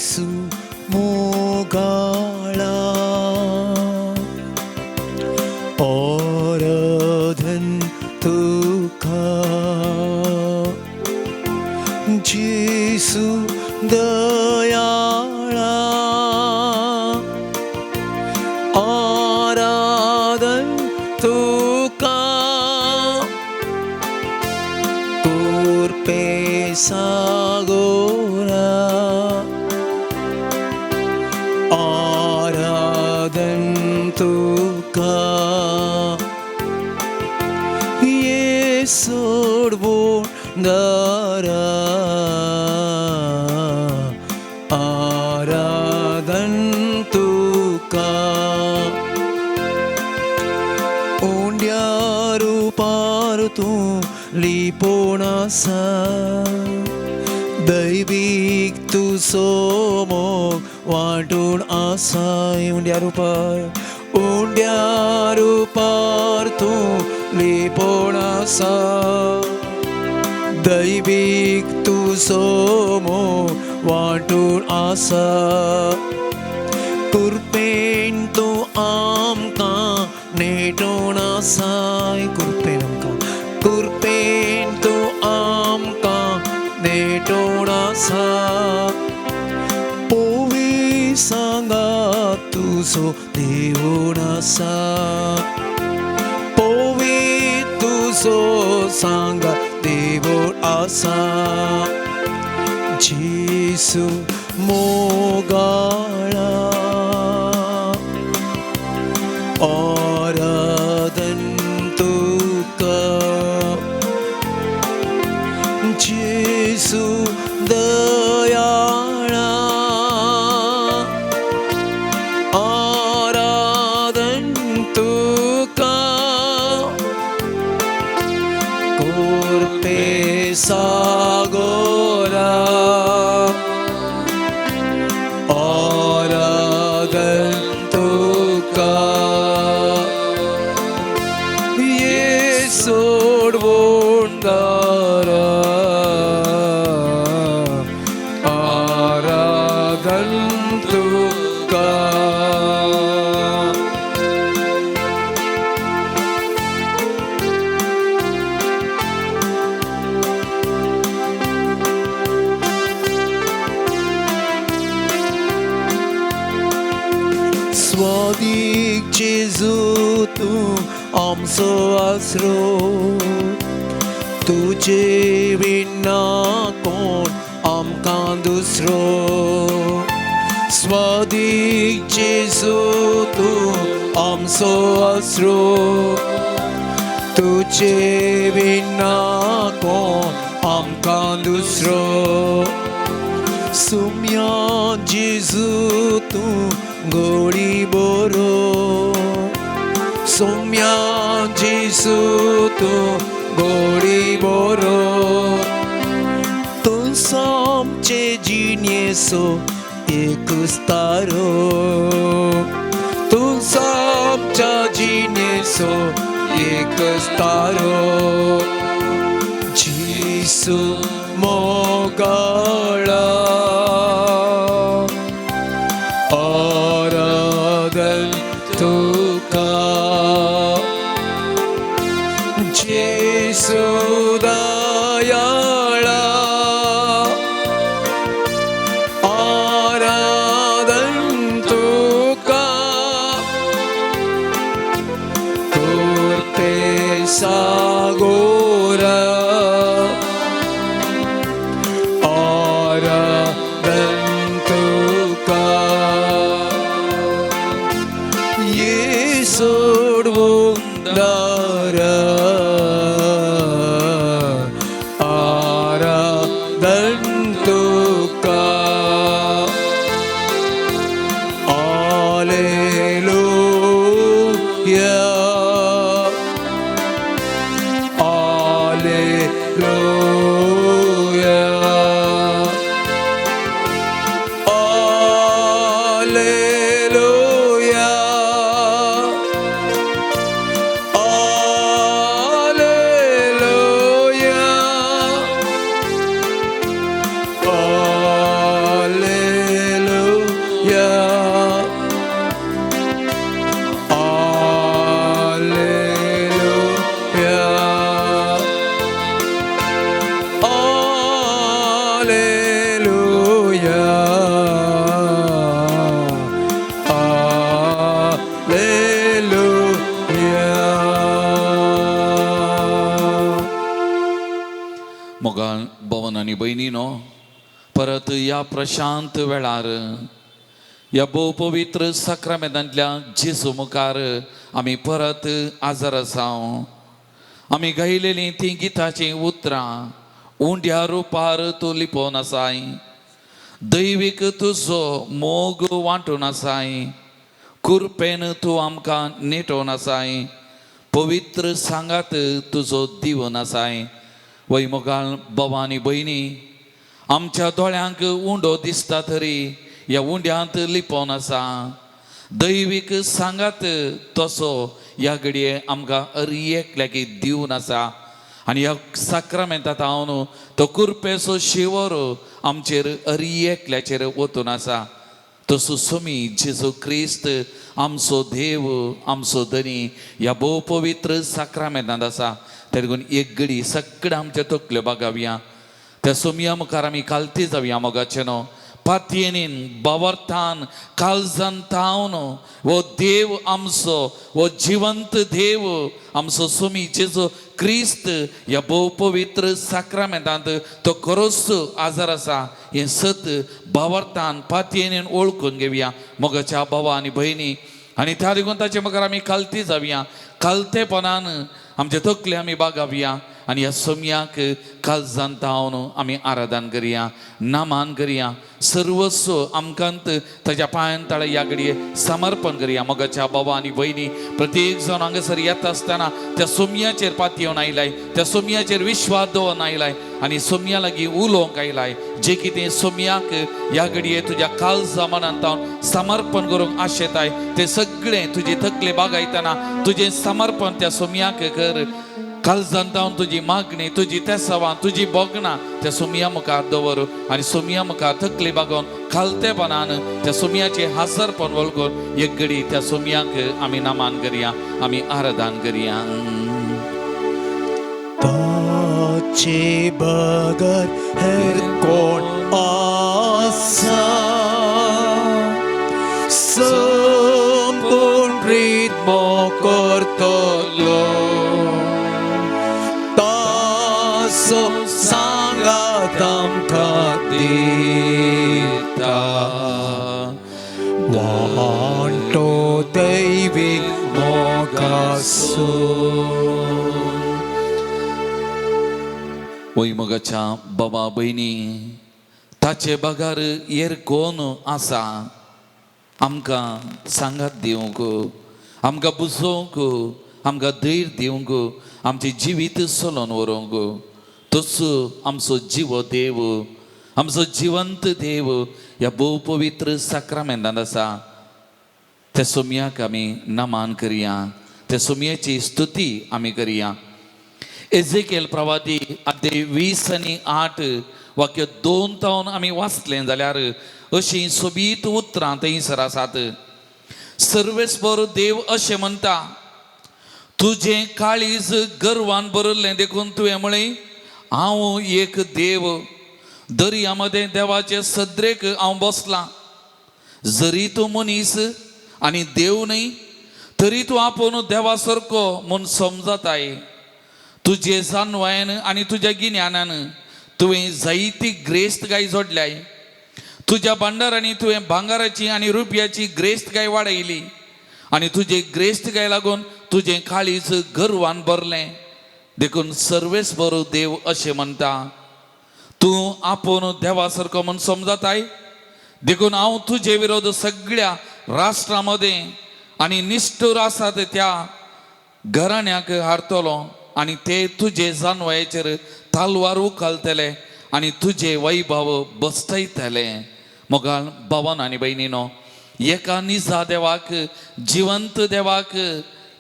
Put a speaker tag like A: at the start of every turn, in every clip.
A: जेसू मोगाळा आराधन तुका जेसू दयाळा आराधन तुका कुर्पे सागोरा आराधन तुका ये सोडवणारा आराधन तुका उंड्या रुपार तूं लिपोण आसा दैवीक तुजो मोग वांटून आसा उंड्या रुपार उंड्या रुपार तूं लिपोण आसा दैवीक तुजो मोग वांटून आसा कुर्पेन तूं आमकां नेटून आसाय कुर्पेन आमकां कुर्पेन तूं आमकां नेटून आसा पोवी सांगा तुजो देवून आसा पोवी तुजो सांगा देवून आसा जेसू मोगाळा आराधन तुका जेसू दयाळा आराधन तुका कुर्पे सागोरा आराधन तुका ये सोडवणारा आराधन तुका. स्वादीक जेजू तूं आमचो आसरो तुजे विना कोण आमकां दुसरो स्वादीक जेजू तूं आमचो आसरो तुजे विना कोण आमकां दुसरो सुम्या जेजू तूं गोडी बोरो सोम्या जेजू तूं गोडी बोरो तूं आमचे जिणेचो एक तारो तूं आमच्या जिणेचो एक तारो जेसू मोगाळा आराधन तुका जेसू दयाळा आराधन तुका कुर्पे सागोरा आराधन तुका ये सोडवणारा आराधन तुका. Alleluia, Alleluia, Alleluia, Alleluia,
B: आनी भयणीनो, परत ह्या प्रशांत वेळार ह्या भोव पवित्र साक्रामेंतांतल्या जेजू मुखार आमी परत आजार आसा. आमी गायलेलीं तीं गिताचीं उतरां, उंड्या रुपार तूं लिपोवन आसाय, दैवीक तुजो मोग वांटून आसाय, कुरपेन तूं आमकां नेटोवन आसाय, पवित्र सांगात तुजो दिवन आसाय. वय मोगाळ बाबा आनी भयणी, आमच्या दोळ्यांक उंडो दिसता तरी ह्या उंड्यांत लिपोवन आसा दैवीक सांगात. तसो ह्या घडये आमकां हर एकल्याक दिवन आसा आनी ह्या साक्रामेंतात हांव तो कुरपेचो शिंवर आमचेर हर एकल्याचेर वतून आसा. तसो सोमी जेजू क्रिस्त आमचो देव, आमचो धनी ह्या भोव पवित्र साक्रामेंतांत आसा. देखून एक घडी सगळें आमच्या तकल्यो बागावया, त्या सोमया मुखार आमी कालती जावया. मोगाचें न्हू, पातयेनीन, बावर्थान, काळजान तावन हो देव आमचो, हो जिवंत देव आमचो सोमी जेजू क्रिस्त ह्या भोव पवित्र साक्रामेंतांत तो खरोच आजार आसा हें सत बावर्थान, पातयेनीन वळखून घेवया, मोगाच्या भावा आनी भयणी. आनी त्या देखून ताचे मुखार आमी कालती जावया, कालतेपणान आमचे तकले आमी बागावया आनी ह्या सोमयाक काळजान तावन आमी आराधन करया, नामान करया, सर्वस्व आमकांत ताच्या पांयान तळे ह्या घडये समर्पण करया. मोगाच्या बाबा आनी भयणी, प्रत्येक जाण हांगासर येता आसतना त्या सोमयाचेर पातयेवन आयलाय, त्या सोमयाचेर विश्वास दवरून आयलाय आनी सोमया लागीं उलोवंक आयलाय. जे कितें सोमयाक ह्या घडये तुज्या काळजा मनान तावन समर्पण करूंक आशेताय ते सगळें तुजी तकले बागायतना तुजें समर्पण त्या सोमयाक कर. काळजान तावन तुजी मागणी, तुजी तेसावां, तुजी भोगणां त्या सोमया मुखार दवर आनी सोमया मुखार तकली बागोवन खालतेपणान त्या सोमयाचें हाजरपण वळखून एक घडी त्या सोमयाक आमी नामान करया, आमी आराधन करया.
A: ताचे बगर हेर कोण आसा? संपूर्ण रित्मो करतलो, ताचो सांगात आमकां दिता, वांटो दैवीक मोगाचो.
B: वय मोगाच्या बाबा भयणी, ताचे बगर हेर कोण आसा आमकां सांगात दिवंक, आमकां बुजोवंक, आमकां धैर्य दिवंक, आमचें जिवीत चलोवन व्हरूंक? तोच आमचो जिवो देव, आमचो जिवंत देव ह्या भोव पवित्र साक्रामेंतांत आसा. त्या सोमयाक आमी नमान करया, त्या सोमयाची स्तुती आमी करया. एझेकेल प्रवादी अध्याय 20 आनी 8 वाक्य 2 तावन आमी वाचलें जाल्यार अशीं सोबीत उतरां थंयसर आसात. सर्वेस्पर देव अशें म्हणटा, तुजें काळीज गर्वान भरिल्लें देखून तुवें म्हळें, हांव एक देव, दर्या मदें देवाचे सदरेक हांव बसलां. जरी तूं मनीस आनी देव न्हय तरी तूं आपूण देवा सारको म्हूण समजताय. तुजे जानवायन आनी तुज्या गिन्यानान तुवें जायती ग्रेस्तकाय जोडल्याय. तुज्या भांडारांनी तुवें भांगाराची आनी रुपयाची ग्रेस्तकाय वाडयली आनी तुजे ग्रेस्तकाय लागून तुजें काळीज गर्वान भरलें. देखून सर्वेस्पर देव अशें म्हणटा, तूं आपूण देवा सारको म्हूण समजताय देखून हांव तुजे विरोध सगळ्या राष्ट्रां मदें आनी निश्ठूर आसात त्या घराण्याक हाडटलो आनी ते तुजे जानवयाचेर तालवार उखलतले आनी तुजे वैभव बसयतले. मोगाळ भावान आनी भयणीनो, एका निजा देवाक, जिवंत देवाक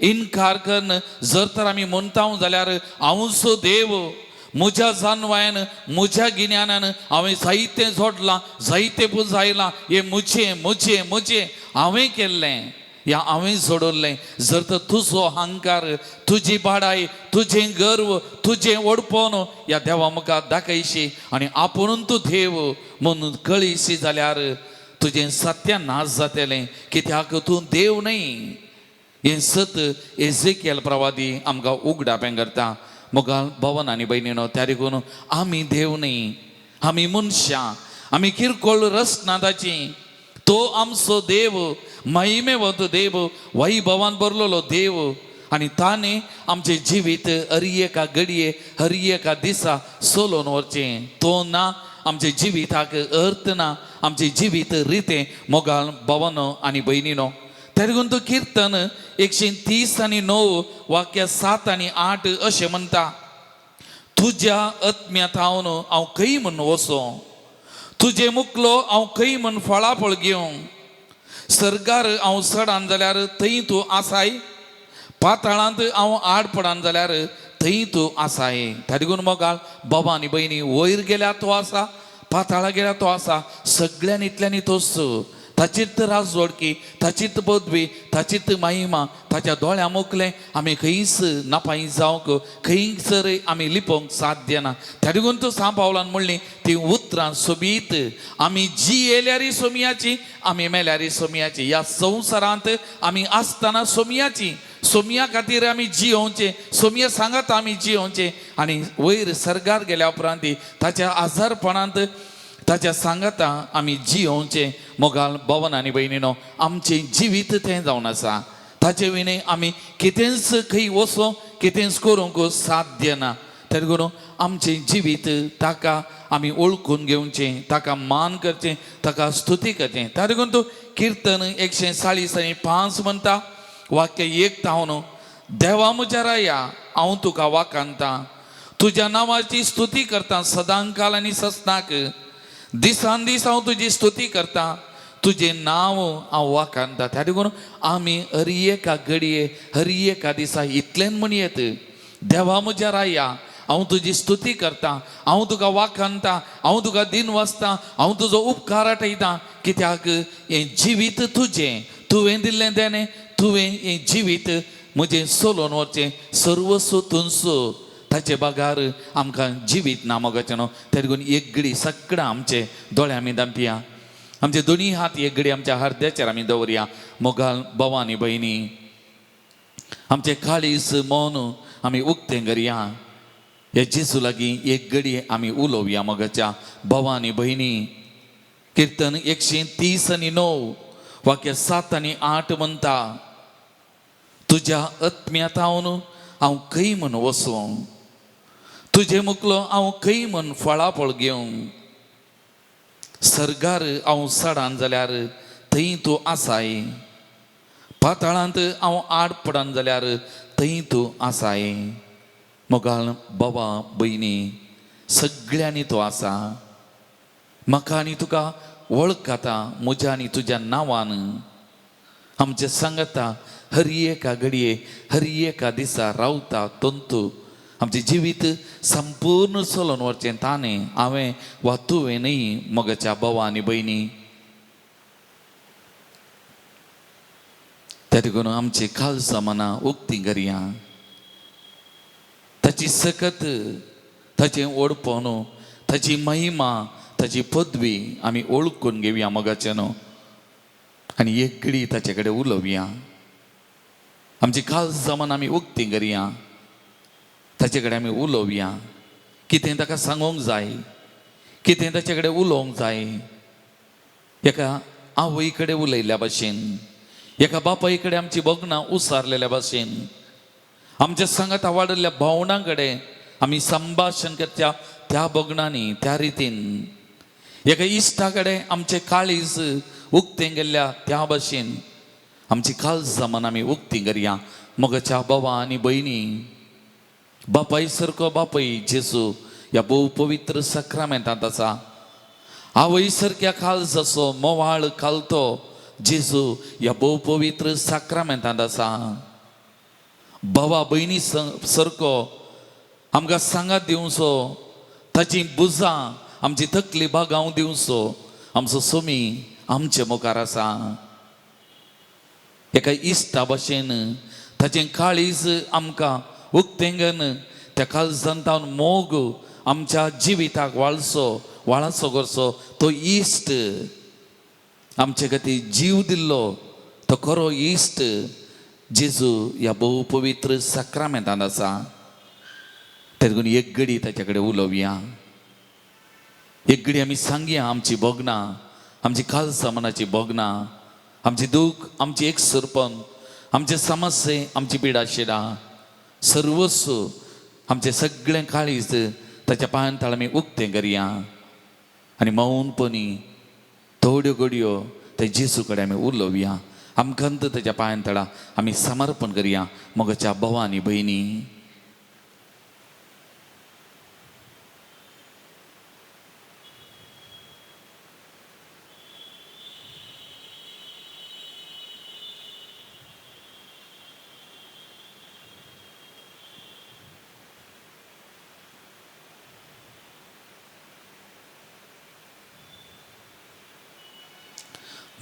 B: इनकार करून जर तर आमी म्हणटा जाल्यार, हांवूच देव, म्हज्या जानवायन, म्हज्या गिन्यानान हांवें जायतें जोडलां, जायतें पुंजायलां, हें म्हजें, म्हजें, म्हजें, हांवें केल्लें या हांवें जोडल्लें, जर तर तुजो अहंकार, तुजी बाडाय, तुजें गर्व, तुजें व्हडपण ह्या देवा मुखार दाखयशी आनी आपूण तूं देव म्हणून कळयशी जाल्यार तुजें सत्यानाश जातलें, कित्याक तूं देव न्हय. हें सत एझेकियल प्रवादी आमकां उगडापें करता, मोगाळ भवन आनी भयणीनो. त्या देखून आमी देव न्हय. आमी मनशां, आमी किरकोळ रचना ताची. तो आमचो देव, महिमेवंत देव, वैभवान भरलेलो देव आनी ताणें आमचें जिवीत हर एका घडये, हर एका दिसा चलोवन व्हरचें. तो ना आमच्या जिविताक अर्थ ना, आमचें जिवीत रितें. मोगाल भवनो आनी भयणीनो, तेगून तो किर्तन 130 आनी 9 वाक्य 7 आनी 8 अशें म्हणटा, तुज्या आत्म्या थावन हांव खंय म्हूण वचों? तुजे मुकलो हांव खंय म्हूण फळाफळ घेवं? सर्गार हांव चडान जाल्यार थंय तूं आसाय, पाताळांत हांव आड पडान जाल्यार थंय तूं आसाय. ताका मोगाळ बाबा आनी भयणी, वयर गेल्यार तो आसा, पाताळा गेल्यार तो आसा, सगळ्यांनी इतल्यांनी तोच. ताचीच राजवडकी, ताचीच पदवी, ताचीच महिमा. ताच्या दोळ्या मुकलें आमी खंयच नापाय जावंक, खंयसर आमी लिपोवंक साध्य ना. त्या तो सांत पावलान म्हणली ती उतरां सोबीत, आमी जियेल्यारी सोमयाची, आमी मेल्यारी सोमयाची. ह्या संवसारांत आमी आसतना सोमयाची, सोमया खातीर आमी जियोवचें, सोमया सांगात आमी जियोवचें आनी वयर सर्गार गेल्या उपरांत ताच्या आजारपणांत ताच्या सांगाता आमी जियोवचें. मोगाल भवन आनी भयणीनो, आमचें जिवीत तें जावन आसा. ताचे विणे आमी कितेंच खंय वचों, कितेंच करूंक साध्य ना. तें करून आमचें जिवीत ताका आमी वळखून घेवचें, ताका मान करचें, ताका स्तुती करचें. ताका लागून तूं किर्तन 140 आनी 5 म्हणटा, वाक्य 1 थावन, देवा म्हज्या राया, हांव तुका वाखाणतां, तुज्या नांवाची स्तुती करता सदांकाल आनी ससनाक. दिसान दीस हांव तुजी स्तुती करता, तुजें नांव हांव वाखाणता. त्या देखून आमी हर एका घडये, हर एका दिसा इतलेंच म्हणयेत, देवा म्हज्या राया, हांव तुजी स्तुती करता, हांव तुका वाखाणता, हांव तुका दिन वाचता, हांव तुजो उपकार आठयता, कित्याक हें जिवीत तुजें, तुवें दिल्लें देणें, तुवें हें जिवीत म्हजें चलोवन व्हरचें, सर्वस्व तुंचो, ताचे बगार आमकां जिवीत ना मोगाचें न्हू. ते देखून एक घडी सगळें आमचे दोळे आमी धांपया, आमचे दोनी हात एक घडी आमच्या हरद्याचेर आमी दवरया. मोगाल भाव आनी भयणी, आमचे काळीज मन आमी उक्तें करया, ह्या जेजू लागीं एक घडी आमी उलोवया. मोगाच्या भाव आनी भयणी, किर्तन 130 आनी 9 वाक्य 7 आनी 8 म्हणटा, तुज्या आत्म्या थावन हांव खंय म्हूण वचूं? तुजे मुकलो हांव खंय म्हूण फळाफळ घेवं? सर्गार हांव चडान जाल्यार थंय तूं आसाय, पाताळांत हांव आड पडन जाल्यार थंय तूं आसाय. मोगाळ बाबा भयणी, सगळ्यांनी तूं आसा. म्हाका आनी तुका वळखता म्हज्या आनी तुज्या नांवान. आमचे सांगता हर एका घडये, हर एका दिसा रावता तंतू. आमचें जिवीत संपूर्ण चलोवन व्हरचें ताणें, हांवें वा तुवें न्ही. मोगाच्या भावा आनी भयणी, त्या देखून आमची काळजां मनां उक्ती करया. ताची सकत, ताचें ओडपण, ताची महिमा, ताची पदवी आमी ओळखून घेवया मोगाचें न्हू आनी एक घडी ताचे कडेन उलोवया. आमची काळजां मनां आमी उक्ती करया, ताचे कडेन आमी उलोवया. कितें ताका सांगूंक जाय, कितें ताचे कडेन उलोवंक जाय, एका आवय कडेन उलयल्ल्या भाशेन, एका बापाय कडेन आमची भोगणां उसारलेल्या भाशेन, आमच्या सांगाता वाडल्ल्या भावणां कडेन आमी संभाशण करच्या त्या भोगणांनी, त्या रितीन, एका इश्टा कडेन आमचें काळीज उक्तें गेल्ल्या त्या भाशेन आमची काळजां मनां आमी उक्ती करया. मोगाच्या भावा आनी भयणी, बापाय सारको बापाय जेजू ह्या भोव पवित्र सक्रामेंतांत आसा. आवय सारक्या काळजाचो मोवाळ खालतो जेजू ह्या भोव पवित्र साक्रामेंतांत आसा. भावा भयणी सारको आमकां सांगात दिवचो, ताची भुजां आमची तकली बागांव दिवचो आमचो सोमी आमचे मुखार आसा. एका इश्टा भशेन ताचें काळीज आमकां उक्तेंगन, त्या काळजांतावन मोग आमच्या जिविताक वाळचो, वाळाचो करचो तो इश्ट, आमचे खातीर जीव दिल्लो तो खरो इश्ट जेजू ह्या भोव पवित्र साक्रामेंतांत आसा. ते देखून एक घडी ताचे कडेन उलोवया. एक घडी आमी सांगया आमची भोगणां, आमची खालसा मनाची भोगणां, आमची दूख, आमची एक सरपण, आमचे समस्ये, आमची पिडाशिडां, सर्वस्व आमचें सगळें काळीज ताच्या पांयान ताळ आमी उक्तें करया आनी मौनपणी थोड्यो घडयो ते जेजू कडेन आमी उलोवया. आमकां ताच्या पांयान तळा आमी समर्पण करया. मोगाच्या भावा आनी भयणी,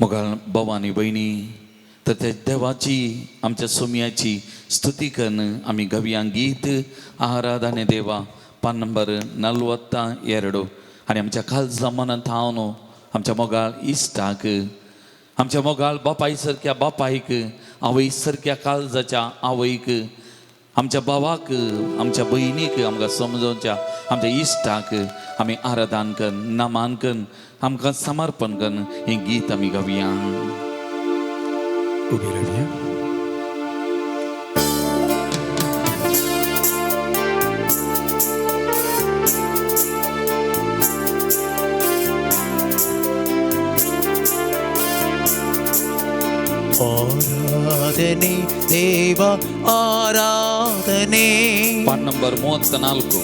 B: मोगाळ भावा आनी भयणी, तर त्या देवाची आमच्या सोम्याची स्तुती करून आमी गावया गीत आराधने देवा, पान नंबर 42. आनी आमच्या खालसा मनांत हांव आमच्या मोगाळ इश्टाक, आमच्या मोगाळ बापाय सारक्या बापायक, आवय सारक्या काळजाच्या आवयक, आमच्या भावाक, आमच्या भयणीक, आमकां समजोवच्या आमच्या इश्टाक आमी आराधन करून, नमान करून, आमकां समर्पण करून हें गीत आमी गावया.
A: उबी रावया. आराधने देवा आराधने.
B: पान नंबर 34.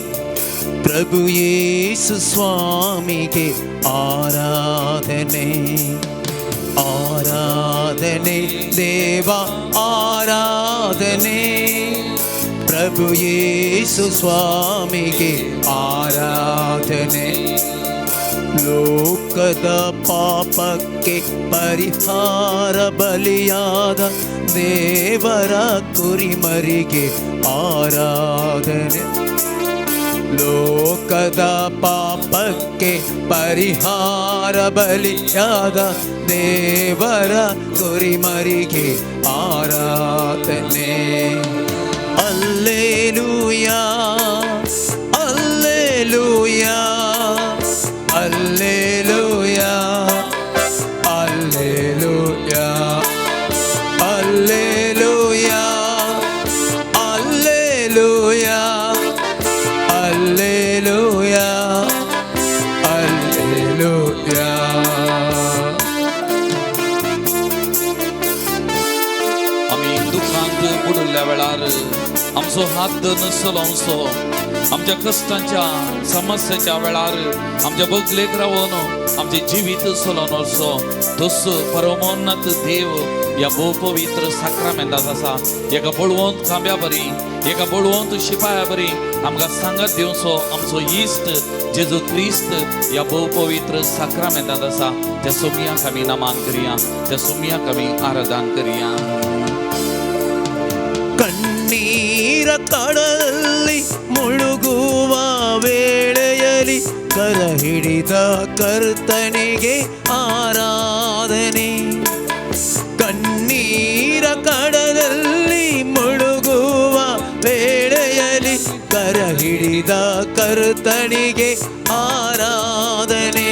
A: प्रभु येसु स्वामीगे आराधने, आराधने देवा आराधने. प्रभु येसु स्वामीगे आराधने. ಲೋಕದ ಪಾಪಕ್ಕೆ ಪರಿಹಾರ ಬಲಿಯಾದ ದೇವರ ಕುರಿಮರಿಗೆ ಆರಾಧನೆ. ಲೋಕದ ಪಾಪಕ್ಕೆ ಪರಿಹಾರ ಬಲಿಯಾದ ದೇವರ ಕುರಿಮರಿಗೆ ಆರಾಧನೆ. Alleluia, alleluia, alleluia, alleluia, alleluia, alleluia, alleluia, alleluia.
B: आमी दुखांत बुडुल्ल्या वेळार आमचो हात धरून चलोवचो, आमच्या कश्टांच्या समस्येच्या वेळार आमच्या बगलेक रावन आमचें जिवीत चलोवन वचचो. तसो परमोन्नत देव ह्या भोव पवित्र साक्रामेंतांत आसा. एका बळवंत खांब्या बरी, एका बळवंत शिपाया बरी आमकां सांगात दिवचो आमचो इश्ट जेजू क्रिस्त ह्या भोव पवित्र साक्रामेंतांत आसा. त्या सोमयाक आमी नमान करया, त्या सोमयाक आमी आराधन करया.
A: ಕಣ್ಣೀರ ಕಡಲಲ್ಲಿ ಮುಳುಗುವ ವೇಳೆಯಲ್ಲಿ ಕರ ಹಿಡಿದ ಕರ್ತನಿಗೆ ಆರಾಧನೆ. ಕಣ್ಣೀರ ಕಡಲಲ್ಲಿ ಮುಳುಗುವ ವೇಳೆಯಲ್ಲಿ ಕರ ಹಿಡಿದ ಕರ್ತನಿಗೆ ಆರಾಧನೆ.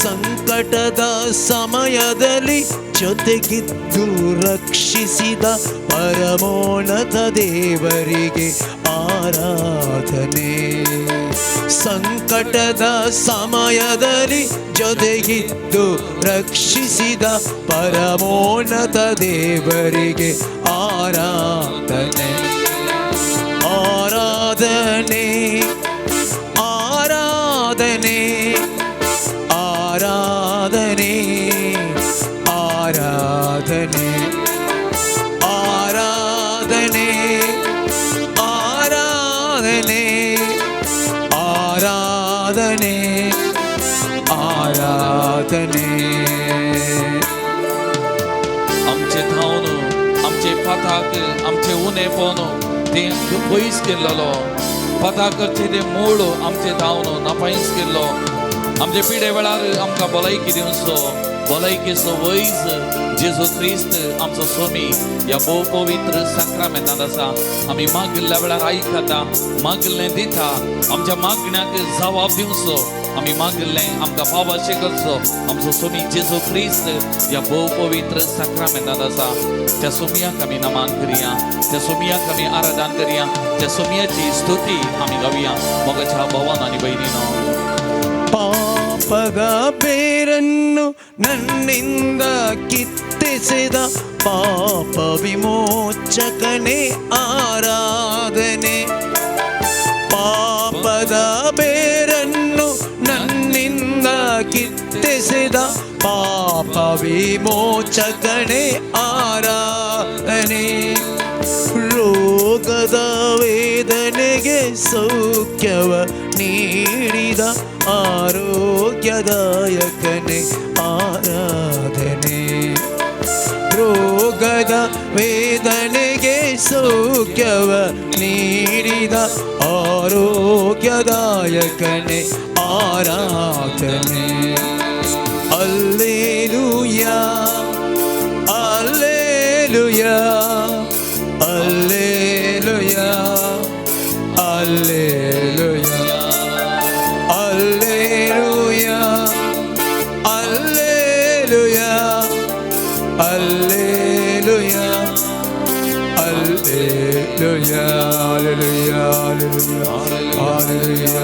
A: ಸಂಕಟದ ಸಮಯದಲ್ಲಿ ಜೊತೆಗಿದ್ದು ರಕ್ಷಿಸಿದ ಪರಮೋನ್ನತ ದೇವರಿಗೆ ಆರಾಧನೆ. ಸಂಕಟದ ಸಮಯದಲ್ಲಿ ಜೊತೆಗಿದ್ದು ರಕ್ಷಿಸಿದ ಪರಮೋನ್ನತ ದೇವರಿಗೆ ಆರಾಧನೆ. ಆರಾಧನೆ, ಆರಾಧನೆ, ಆರಾಧನೆ, ಆರಾಧನೆ, ಆರಾಧನೆ, ಆರಾಧನೆ, ಆರಾಧನೆ, ಆರಾಧನೆ.
B: आमचे धांवन, आमचे पाताक, आमचे उणेपण तें पयस केल्लो, पाताक करचें तें मूळ आमचे धांवन नापायस केल्लो. आमचे पिडे वेळार आमकां भलायकी दिवचो, भलायकेचो वैज जेजू क्रिस्त आमचो स्वामी ह्या भोव पवित्र साक्रामेंतांत आसा. आमी मागिल्ल्या वेळार आयकता, मागिल्लें दिता, आमच्या मागण्याक जबाब दिवचो आमी मागिल्लें आमकां फावशें करचो आमचो सोमी जेजू क्रिस्त ह्या भोव पवित्र साक्रामेंतांत आसा. त्या सोमयाक आमी नमान करया, त्या सोमयाक आमी आराधन करया, त्या सोमयाची स्तुती आमी गावया. मोगाच्या भावान आनी भयणीनो,
A: ಪಾಪದ ಬೇರನ್ನು ನನ್ನಿಂದ ಕಿತ್ತೆಸೆದ ಪಾಪ ವಿಮೋಚಕನೇ ಆರಾಧನೆ. ಪಾಪದ ಬೇರನ್ನು ನನ್ನಿಂದ ಕಿತ್ತೆಸೆದ ಪಾಪ ವಿಮೋಚಕನೇ ಆರಾಧನೆ. ರೋಗದ ವೇದನೆಗೆ ಸೌಖ್ಯವ ನೀಡಿದ ಆರೋಗ್ಯದಾಯಕನೇ ಆರಾಧನೆ. ರೋಗದ ವೇದನೆಗೆ ಸೌಖ್ಯವ ನೀಡಿದ ಆರೋಗ್ಯದಾಯಕನೇ ಆರಾಧನೆ. Alleluia, alleluia, alleluia, alleluia, alleluia, alleluia, alleluia, alleluia, alleluia, alleluia,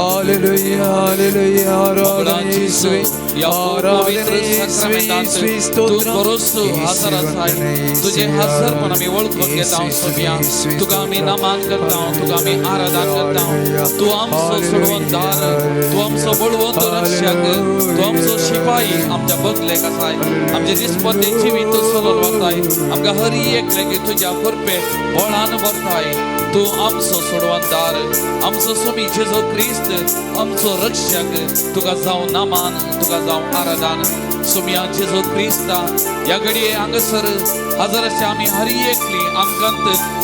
A: alleluia, alleluia, आराधना यीशुवे, आराधना यीशुवे, यीशुवे
B: तूं
A: स्तोत्र.
B: खरोच तूं हजर आसाय. तुजें हजरपण आमी वळखून घेता सोमया. तुका आमी नमान करता, तुका आमी आराधन करता. तूं आमचो सोडवणदार, तूं आमचो बळवंत रक्षक, तूं आमचो शिपाई, आमच्या बगलेक आसाय. आमचे दिसपत्ते जिवीत चलोवन वताय. आमकां हर एकल्याक तुज्या कृपे बळान भरताय. तूं आमचो सोडवणदार, आमचो सोमी जेजू क्रिस्त आमचो रक्षक. तुका जावं नमान, तुका जावं आराधन सोमया जेजू क्रिस्ता. ह्या घडये हांगासर हजर आसच्या आमी हर एकली आमकां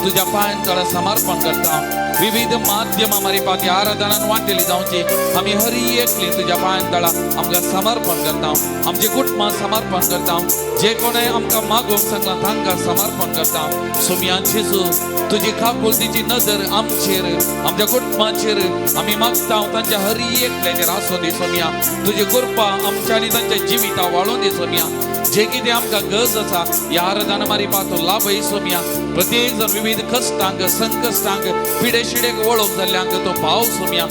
B: तुज्या पांयां तळा समर्पण करता. विविध माध्यमां मारिफात ह्या आराधनान वांटेली जावची आमी हर एकली तुज्या पांयां तळा आमकां समर्पण करता. आमचे कुटुंबां समर्पण करता. जे कोणें आमकां मागूंक सांगलां तांकां समर्पण करता. सोमया जेजू, तुजी काकुळतीची नदर आमचेर, आमच्या कुटुंबाचेर आमी मागता तांच्या हर एकल्याचेर आसूं दी सोमया. तुजी कृपा आमच्या आनी तांच्या जिविता वाळोवन दी सोमया. जे कितें आमकां गरज आसा ह्या आराधना मारिफात लाभय सोमया. प्रत्येक जण विविध कश्टांक, संकश्टांक, पिडे शिडेक वळख जाल्ल्यांक तो पाव सोमया.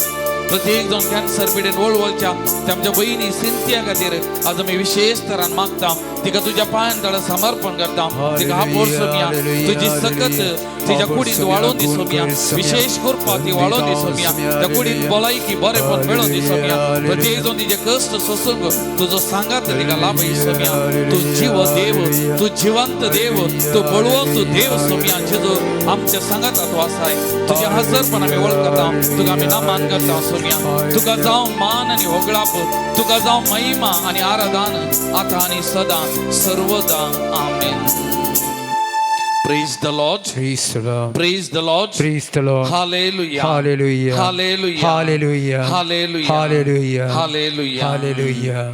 B: प्रत्येक जण कॅन्सर पिडेन वळवळच्या त्या आमच्या भयणी सिंतिया खातीर आज आमी विशेष तरान मागता. तिका तुज्या पांयां तळा समर्पण करता. तिका आपोर सोमया. तुजी सकत तिच्या कुडीत वाळोवन दी सोमया. विशेष कृपा ती वाळोवन दी सोमया. त्या कुडीत भलायकी बरेपण मेळोवन दी सोमया. प्रत्येक जण तिचे कश्ट सोसूंक तुजो सांगात तिका लाभय सोमया. तूं जीव देव, तूं जिवंत देव, तूं बळवंत देव सोमया. जेजू आमच्या सांगाता तूं आसाय. तुज्या हजरपण आमी वळखता. तुका आमी नमान करता सोमया. तुका जावं मान आनी होगळाप, तुका जावं महिमा आनी आराधन, आतां आनी सदां सर्वदा. आमेन. Praise the Lord.
A: Praise the Lord.
B: Praise the Lord.
A: Praise the Lord.
B: Hallelujah.
A: Hallelujah.
B: Hallelujah.
A: Hallelujah.
B: Hallelujah.
A: Hallelujah.
B: Hallelujah.
A: Hallelujah.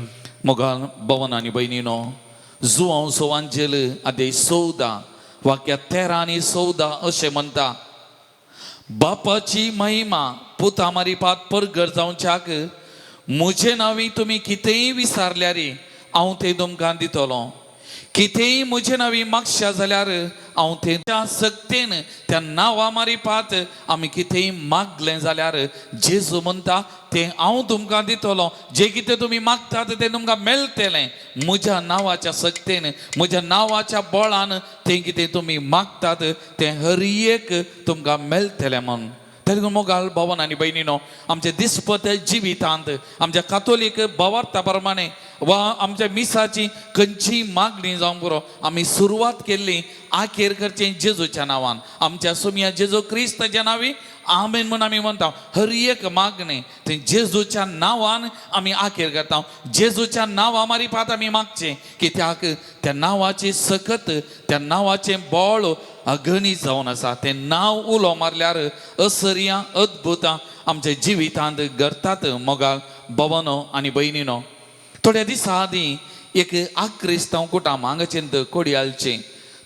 B: मोगाल भवन आनी भयणीनो, जुवांव सोवांजेल अध्याय 14 वाक्या 13 आनी 14 अशें म्हणटा, बापाची महिमा पुता मारिफात परगट जावच्याक म्हजे नांवी तुमी कितेंय विचारल्यार हांव तें तुमकां दितलो. कितेंय म्हजे नांवी मागशा जाल्यार हांव तें त्या सक्तेन त्या नांवा मारिफात आमी कितेंय मागलें जाल्यार जेजू म्हणटा तें हांव तुमकां दितलो. जें कितें तुमी मागतात तें तुमकां मेळटलें. म्हज्या नांवाच्या सक्तेन, म्हज्या नांवाच्या बळान तें कितें तुमी मागतात तें हर एक तुमकां मेळटलें म्हूण. तरी मोगाल भवन आनी भयणीनो, आमच्या दिसपत जिवितांत आमच्या कातोलीक भावार्था प्रमाणे वा आमच्या मिसाची खंयची मागणी जावंक पुरो, आमी सुरवात केल्ली आखेर करचें जेजूच्या नांवान, आमच्या सोमया जेजू क्रिस्ताच्या नांवी आमेन म्हूण आमी म्हणटा. हर एक मागणें तें जेजूच्या नांवान आमी आखेर करता. जेजूच्या नांवा मारिफात आमी मागचें, कित्याक त्या नांवाची सकत, त्या नांवाचें बळ अगणीत जावन आसा. तें नांव उलो मारल्यार असर्यां अद्भुतां आमच्या जिवितांत घडटात. मोगाल भवनो आनी भयणीनो, थोड्या दिसां आदीं एक आक्रिस्तांव कुटाम हांगाचें कोडयालचें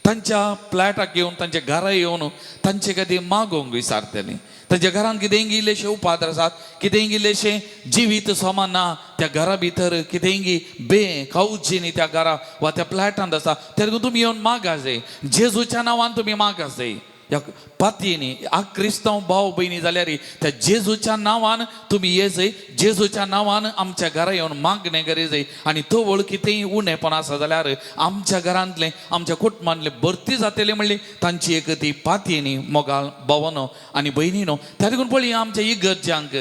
B: तांच्या फ्लॅटाक येवन, तांच्या घरा येवन तांचे खातीर मागोवंक विचारतलीं. तांच्या घरांत कितेंय इल्लेशे उपाद्र आसात, कितेंय इल्लेशें जिवीत समान ना, त्या घरा भितर कितेंय बे खावचीनी त्या घरा वा त्या फ्लॅटांत आसा, तेन्ना तुमी येवन मागा जाय, जेजूच्या नांवान तुमी मागा जाय. ह्या पातयेनी आ क्रिस्तांव भाव भयणी जाल्यार त्या जेजूच्या नांवान तुमी ये जाय, जेजूच्या नांवान आमच्या घरा येवन मागणें करी जाय. आनी तवळ कितेंय उणेपण आसा जाल्यार आमच्या घरांतलें आमच्या कुटुंबांतलें भरती जातलें म्हणली तांची एक ती पातयेनी मोगाल भावानो आनी भयणीनो. त्या देखून पळय आमच्या इगर्ज्यांक,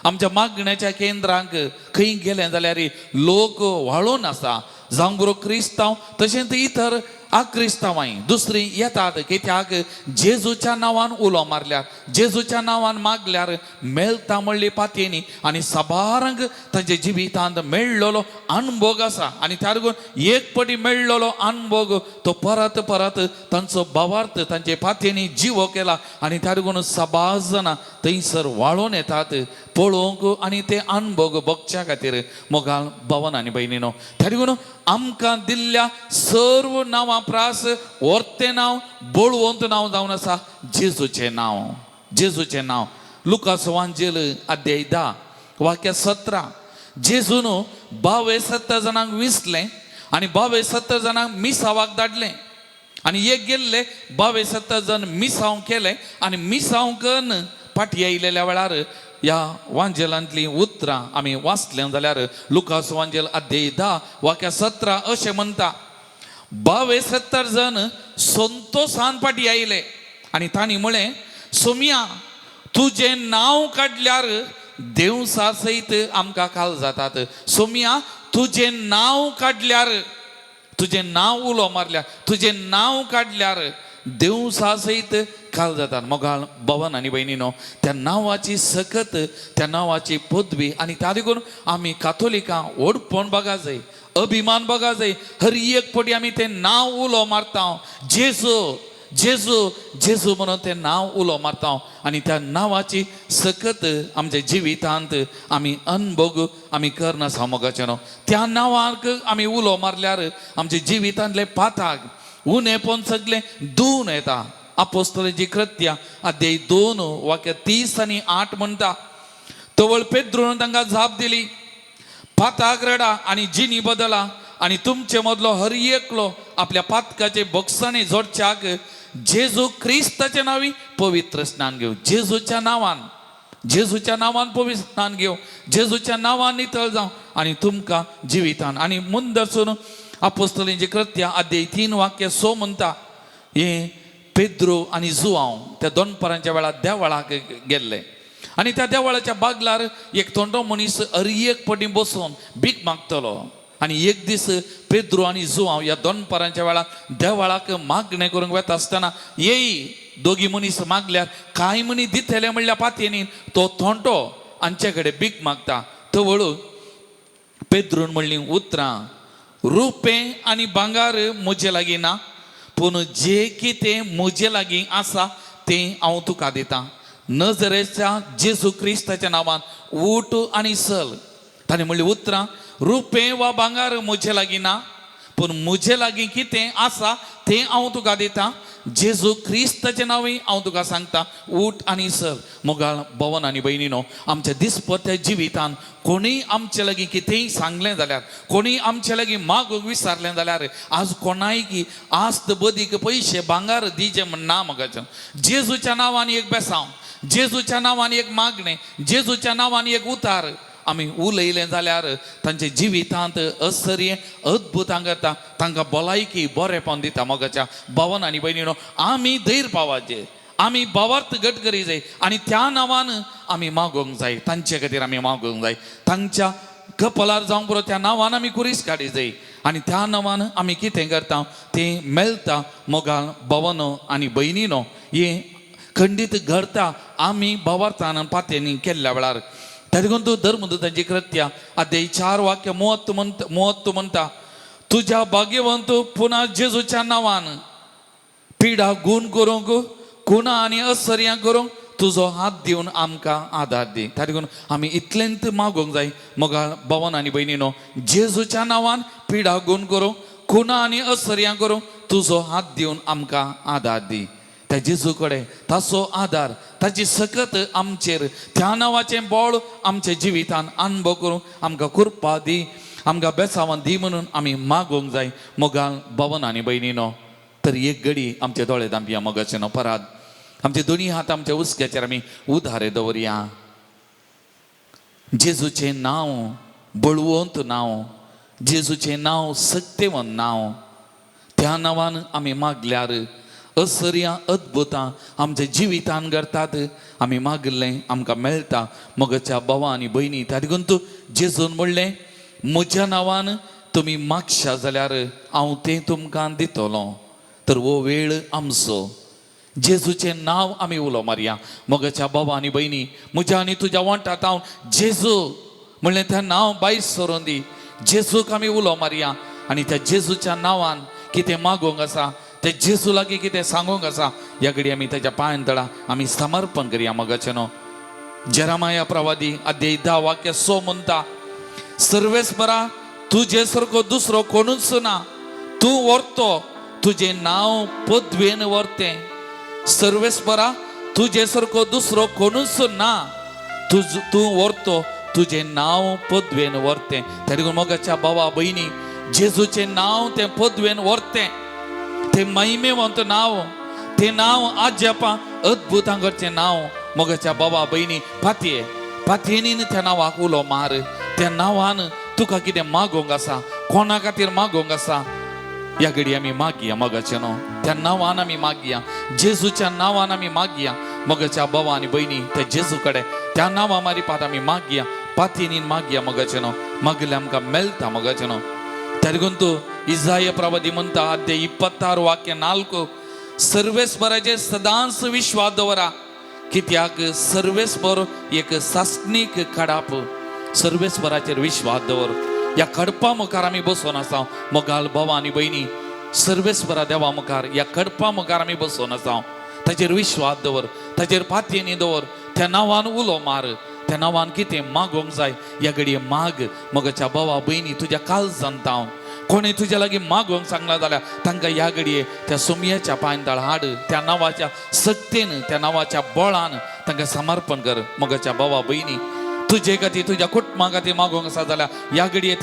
B: आमच्या मागण्याच्या केंद्रांक खंय गेलें जाल्यार लोक व्हाळून आसा, जावं बरो क्रिस्तांव तशेंच इतर आक्रिस्तांवांय दुसरी येतात, कित्याक जेजूच्या नांवान उलो मारल्यार, जेजूच्या नांवान मागल्यार मेळटा म्हणली पातयेनी. आनी साबारांक तांच्या जिवितांत मेळ्ळलो अणभोग आसा आनी त्या लागून एक पटी मेळ्ळलो अणभोग तो परत परत तांचो भावार्थ तांचे पातयेनी जिवो केला आनी त्या लागून साबार जाणां थंयसर वाळोन येतात पळोवंक आनी ते अणभोग भोगच्या खातीर. मोगाल भावन आनी भयणीनो, त्या लागून आमकां दिल्ल्या सर्व नांवां प्रास वर्तें नांव बळवंत नांव जावन आसा जेजूचें नांव, जेजूचें नांव. लुकास वांजेल अध्याय 10 वाक्य 17, जेजून 72 जाणांक विसलें आनी 72 जाणांक मिसावाक धाडलें आनी एक गेल्ले 72 जाण मिसांव केलें आनी मिसांव कन्न फाटी आयिल्ल्या वेळार ह्या वांजेलांतलीं उतरां आमी वाचलें जाल्यार लुकास वांजेल अध्याय 10 वाक्य 17 अशें म्हणटा, 72 जण संतोसान फाटी आयले आनी तांणी म्हळें, सोमया तुजें नांव काडल्यार देवसा सयत आमकां काल जातात. सोमया तुजें नांव काडल्यार, तुजें नांव उलो मारल्यार, तुजें नांव काडल्यार देवसा सयत काल जातात. मोगाळ भवन आनी भयणीनो, त्या नांवाची सकत, त्या नांवाची पदवी आनी त्या देखून आमी कातोलिकां व्हडपण बघा जाय, अभिमान बघा जाय. हर एक पटी आमी तें नांव उलो मारता, जेजू जेजू जेजू म्हणून तें नांव उलो मारता आनी त्या नांवाची सकत आमच्या जिवितांत आमी अनभोग आमी करनासा. मोगाचें न्हू, त्या नांवाक आमी उलो मारल्यार आमच्या जिवितांतले पाताक उणेपण सगळें धुवन येता. आपोस्तलाची कृत्या अध्याय 2 वाक्य 30 आनी 8 म्हणटा, तवळ पेद्रून तांकां जाप दिली, पाताक रडा आनी जिनी बदला आनी तुमचे मदलो हर एकलो आपल्या पातकाचे बोक्सांनी जोडच्याक जेजू क्रिस्ताच्या नांवी पवित्र स्नान घेवं. जेजूच्या नांवान, जेजूच्या नांवान पवित्र स्नान घेवं, जेजूच्या नांवान नितळ जावं आनी तुमकां जिवितान. आनी मुंदरसून आपोस्तलींची कृत्या अध्याय 3 वाक्य 6 म्हणटा, हे पेद्रो आनी जुआंव त्या दोनपरांच्या वेळार देवळाक गेल्ले आनी त्या देवळाच्या बागलार एक तोंडो मनीस अरयेक पटी बसून भीक मागतलो. आनी एक दीस पेद्रो आनी जुआंव ह्या दोनपरांच्या वेळार देवळाक मागणें करूंक वता आसतना येई दोगी मनीस मागल्यार कांय मनी दितले म्हणल्यार पातयेनी तो थोंटो हांचे कडेन भीक मागता. तवळ पेद्रून म्हणलीं उतरां, रुपें आनी भांगार म्हजे लागीं ना, पूण जें कितें म्हजे लागीं आसा तें हांव तुका दितां. नजरेच्या जेजू क्रिस्ताच्या नांवान उठ आनी चल. ताणें म्हणलीं उतरां, रुपें वा भांगार म्हजे लागीं ना, पूण म्हजे लागीं कितें आसा तें हांव तुका दितां. जेजू क्रिस्ताचें नांवूय हांव तुका सांगता, उठ आनी चल. मोगाळ भवन आनी भयणीनो, आमच्या दिसपट्ट्या जिवितान कोणीय आमचे लागीं कितेंय सांगलें जाल्यार, कोणीय आमचे लागीं मागूंक विचारलें जाल्यार, आज कोणायकी आस्त बदीक पयशे भांगार दिजे म्हण ना मोगाचें. जेजूच्या नांवान एक बेसांव, जेजूच्या नांवान एक मागणें, जेजूच्या नांवान एक उतार आमी उलयलें जाल्यार तांच्या जिवितांत असर्य अद्भुतां करता, तांकां भलायकी बरेपण दिता. मोगाच्या भावन आनी भयणीनो, आमी धैर्य पावाचें, आमी भावार्थ घट करी जाय आनी त्या नांवान आमी मागोवंक जाय, तांचे खातीर आमी मागोवंक जाय. तांच्या कपलार जावंक पुरो त्या नांवान आमी कुरीस काडी जाय आनी त्या नांवान आमी कितें करता तें मेळटा. मोगाळ भावानो आनी भयणीनो, हें खंडीत घडता आमी भावार्थान पातयेनी केल्ल्या वेळार. त्या देखून तूं धर्मदूतांची कृत्या अध्याय 4 वाक्य 30 म्हणटा, तुज्या भाग्यवंत पुन्हा जेजूच्या नांवान पिडा गूण करूंक, कुणा आनी असर्यां करूंक तुजो हात दिवन आमकां आदार दी. त्या देखून आमी इतलेंत मागोवंक जाय. मोगाळ भवन आनी भयणीनो, जेजूच्या नांवान पिडा गूण करूंक, कुणा आनी असर्यां करूंक तुजो हात दिवन आमकां आदार दी. त्या जेजू कडेन ताचो आदार, ताची सकत आमचेर त्या नांवाचें बळ आमच्या जिवितान अनुभव करूंक आमकां कृपा दी, आमकां बेसावान दी म्हणून आमी मागूंक जाय. मोगाल भवन आनी भयणीनो, तर एक घडी आमचे दोळे धांपया मोगाचे नो परात आमचे दोनी हात आमच्या हुस्क्याचेर आमी उधारे दवरया. जेजूचें नांव बळवंत नांव, जेजूचें नांव सक्तेवंत नांव, त्या नांवान आमी मागल्यार असर्या अद्भुतां आमच्या जिवितान घडटात. आमी मागिल्लें आमकां मेळटा. मोगाच्या भावा आनी भयणी, त्या देखून तूं जेजून म्हणलें म्हज्या नांवान तुमी मागशा जाल्यार हांव तें तुमकां दितलो. तर हो वेळ आमचो, जेजूचें नांव आमी उलो मारया. मोगाच्या भावा आनी भयणी, म्हज्या आनी तुज्या वंठांत हांव जेजू म्हणलें तें नांव बायस सरून दी. जेजूक आमी उलो मारया आनी त्या जेजूच्या नांवान कितें मागूंक आसा, त्या जेजू लागीं कितें सांगूंक आसा, ह्या घडी आमी ताच्या पांयान तळा आमी समर्पण करया. मोगाचें न्हू जेरामाया प्रवादी अध्याय 10 वाक्य 6 म्हणटा, सर्वेस्परा तुजे सारको दुसरो कोणूच ना, तूं व्हरतो तुजें नांव पदवेन व्हरतें. सर्वेस्परा तुजे सारको दुसरो कोणूच ना, तूं व्हरतो तुजें नांव पदवेन व्हरतें. त्या देखून मोगाच्या भावा भयणी, जेजूचें नांव तें पदवेन व्हरतें, तें महिमेवंत नांव, तें नांव आज्यापा अद्भुतां करचें नांव. मोगाच्या बाबा भयणी, पातये पातयेनीन त्या नांवाक उलो मार. त्या नांवान तुका कितें मागोंक आसा, कोणा खातीर मागोंक आसा, ह्या घडी आमी मागया. मोगाचें न्हू त्या नांवान आमी मागया, जेजूच्या नांवान आमी मागया. मोगाच्या बाबा आनी भयणी, त्या जेजू कडेन त्या नांवा मारिपात आमी मागया, पातयेनीन मागया. मोगाचें न्हू मागले आमकां मेळटा. मोगाचें न्हू त्या देखून तूं इजाय प्रवादी म्हणटा अध्याय 26 वाक्य 4, सर्वेस्पराचेर सदांच विश्वास दवरा, कित्याक सर्वेस्पर एक सासणीक खडाप. सर्वेस्पराचेर विश्वास दवर. ह्या खडपा मुखार आमी बसून आसा. मोगाल भावा आनी भयणी, सर्वेस्परा देवा मुखार ह्या खडपा मुखार आमी बसून आसा. ताचेर विश्वास दवर, ताचेर पातयेनी दवर, त्या नांवान उलो मार, त्या नांवान कितें मागोंक जाय ह्या घडये माग. मोगाच्या भावा भयणी, तुज्या काळजांत हांव कोणी तुज्या लागीं मागोंक सांगला जाल्यार तांकां ह्या घडये त्या सोमयाच्या पांयताळ हाड. त्या नांवाच्या सक्तेन, त्या नांवाच्या बळान तांकां समर्पण कर. मोगाच्या भावा भयणी, तुजे खातीर तुज्या कुटुंबा खातीर मागोंक आसा जाल्यार ह्या घडये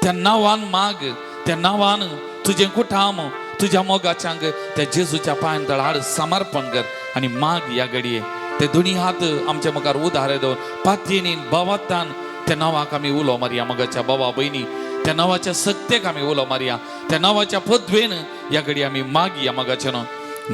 B: त्या नांवान माग. त्या नांवान तुजें कुटाम तुज्या मोगाच्यांक त्या जेजूच्या पांयताळ हाड, समर्पण कर आनी माग. ह्या घडये ते दोनी हात आमच्या मुखार उदारे दवर, पातयेनीन भावातान त्या नांवाक आमी उलो मारया. मोगाच्या भावा भयणी, त्या नांवाच्या सक्तेक आमी उलो मारया, त्या नांवाच्या पदवेन ह्या घडी आमी मागया. मोगाचें न्हू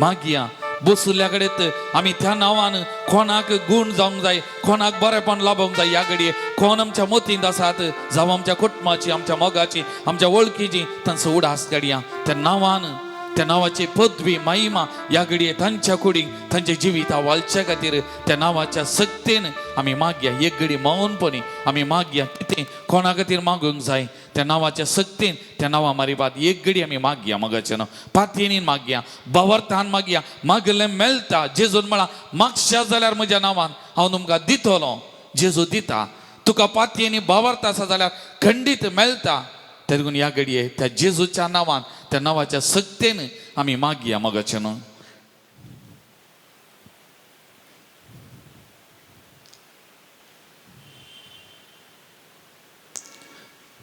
B: मागया. बसुल्ल्या कडेन आमी त्या नांवान कोणाक गूण जावंक जाय, कोणाक बरेपण लाभोंक जाय, ह्या घडये कोण आमच्या मतींत आसात, जावं आमच्या कुटुंबाची, आमच्या मोगाची, आमच्या वळखीची, तांचो उडास काडया. त्या नांवान, त्या नांवाची पदवी महिमा ह्या घडये तांच्या कुडीक तांच्या जिविता वालच्या खातीर त्या नांवाच्या सक्तेन आमी मागया. एक घडी मौनपणी आमी मागया, कितें कोणा खातीर मागूंक जाय त्या नांवाच्या सक्तेन त्या नांवा मारिबाद एक घडी आमी मागया. मोगाचें न्हू पातयेनीन मागया, भावार्थान मागया. मागलें मेळटा. जेजून म्हळां मागशा जाल्यार म्हज्या नांवान हांव तुमकां दितलो. जेजू दिता तुका पातयेनी भावार्थ आसा जाल्यार खंडीत मेळटा. त्या देखून ह्या घडये त्या जेजूच्या नांवान, त्या नांवाच्या सक्तेन आमी मागया. मोगाचें न्हू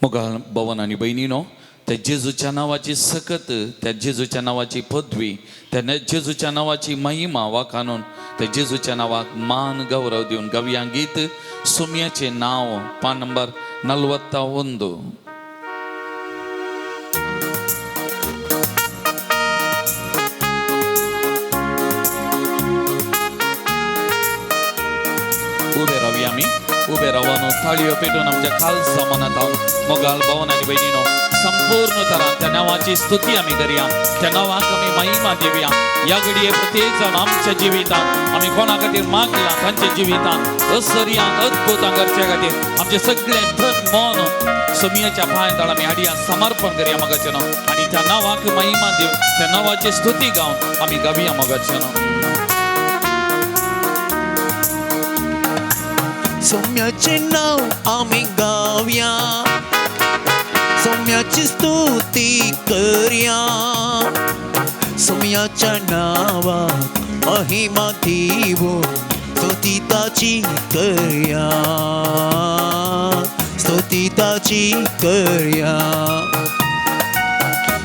B: मोगाळ भवन आनी भयणीनो, त्या जेजूच्या नांवाची सकत, त्या जेजूच्या नावाची पदवी, त्या जेजूच्या नावाची महिमा वाखाणून त्या जेजूच्या नावाक मान गौरव दिवन गवया गीत सोम्याचें नांव, पान नंबर 41. उबे रावया आमी, उबे रावन ताळयो पेटून आमच्या खालसा मनात हांव मोगाल भवन आनी भयणीनो संपूर्ण तरान त्या नांवाची स्तुती आमी करया, त्या नांवाक आमी महिमा दिवया. ह्या घडये प्रत्येक जाण आमच्या जिवितांत आमी कोणा खातीर मागला तांच्या जिवितांत असर्यां अद्भुतां करच्या खातीर आमचें सगळें धन मन समियाच्या पांय तळ आमी हाडया, समर्पण करया मोगाचें नांव आनी त्या नांवाक महिमा दिवन त्या नांवाची स्तुती गावन आमी गावया मोगाचें नांव.
C: सौम्याचें नांव आमी गावया, सौम्याची स्तुती करया, सौम्याच्या नांवाक महिमा दिवून स्तुती ताची करया, स्तुती ताची करया.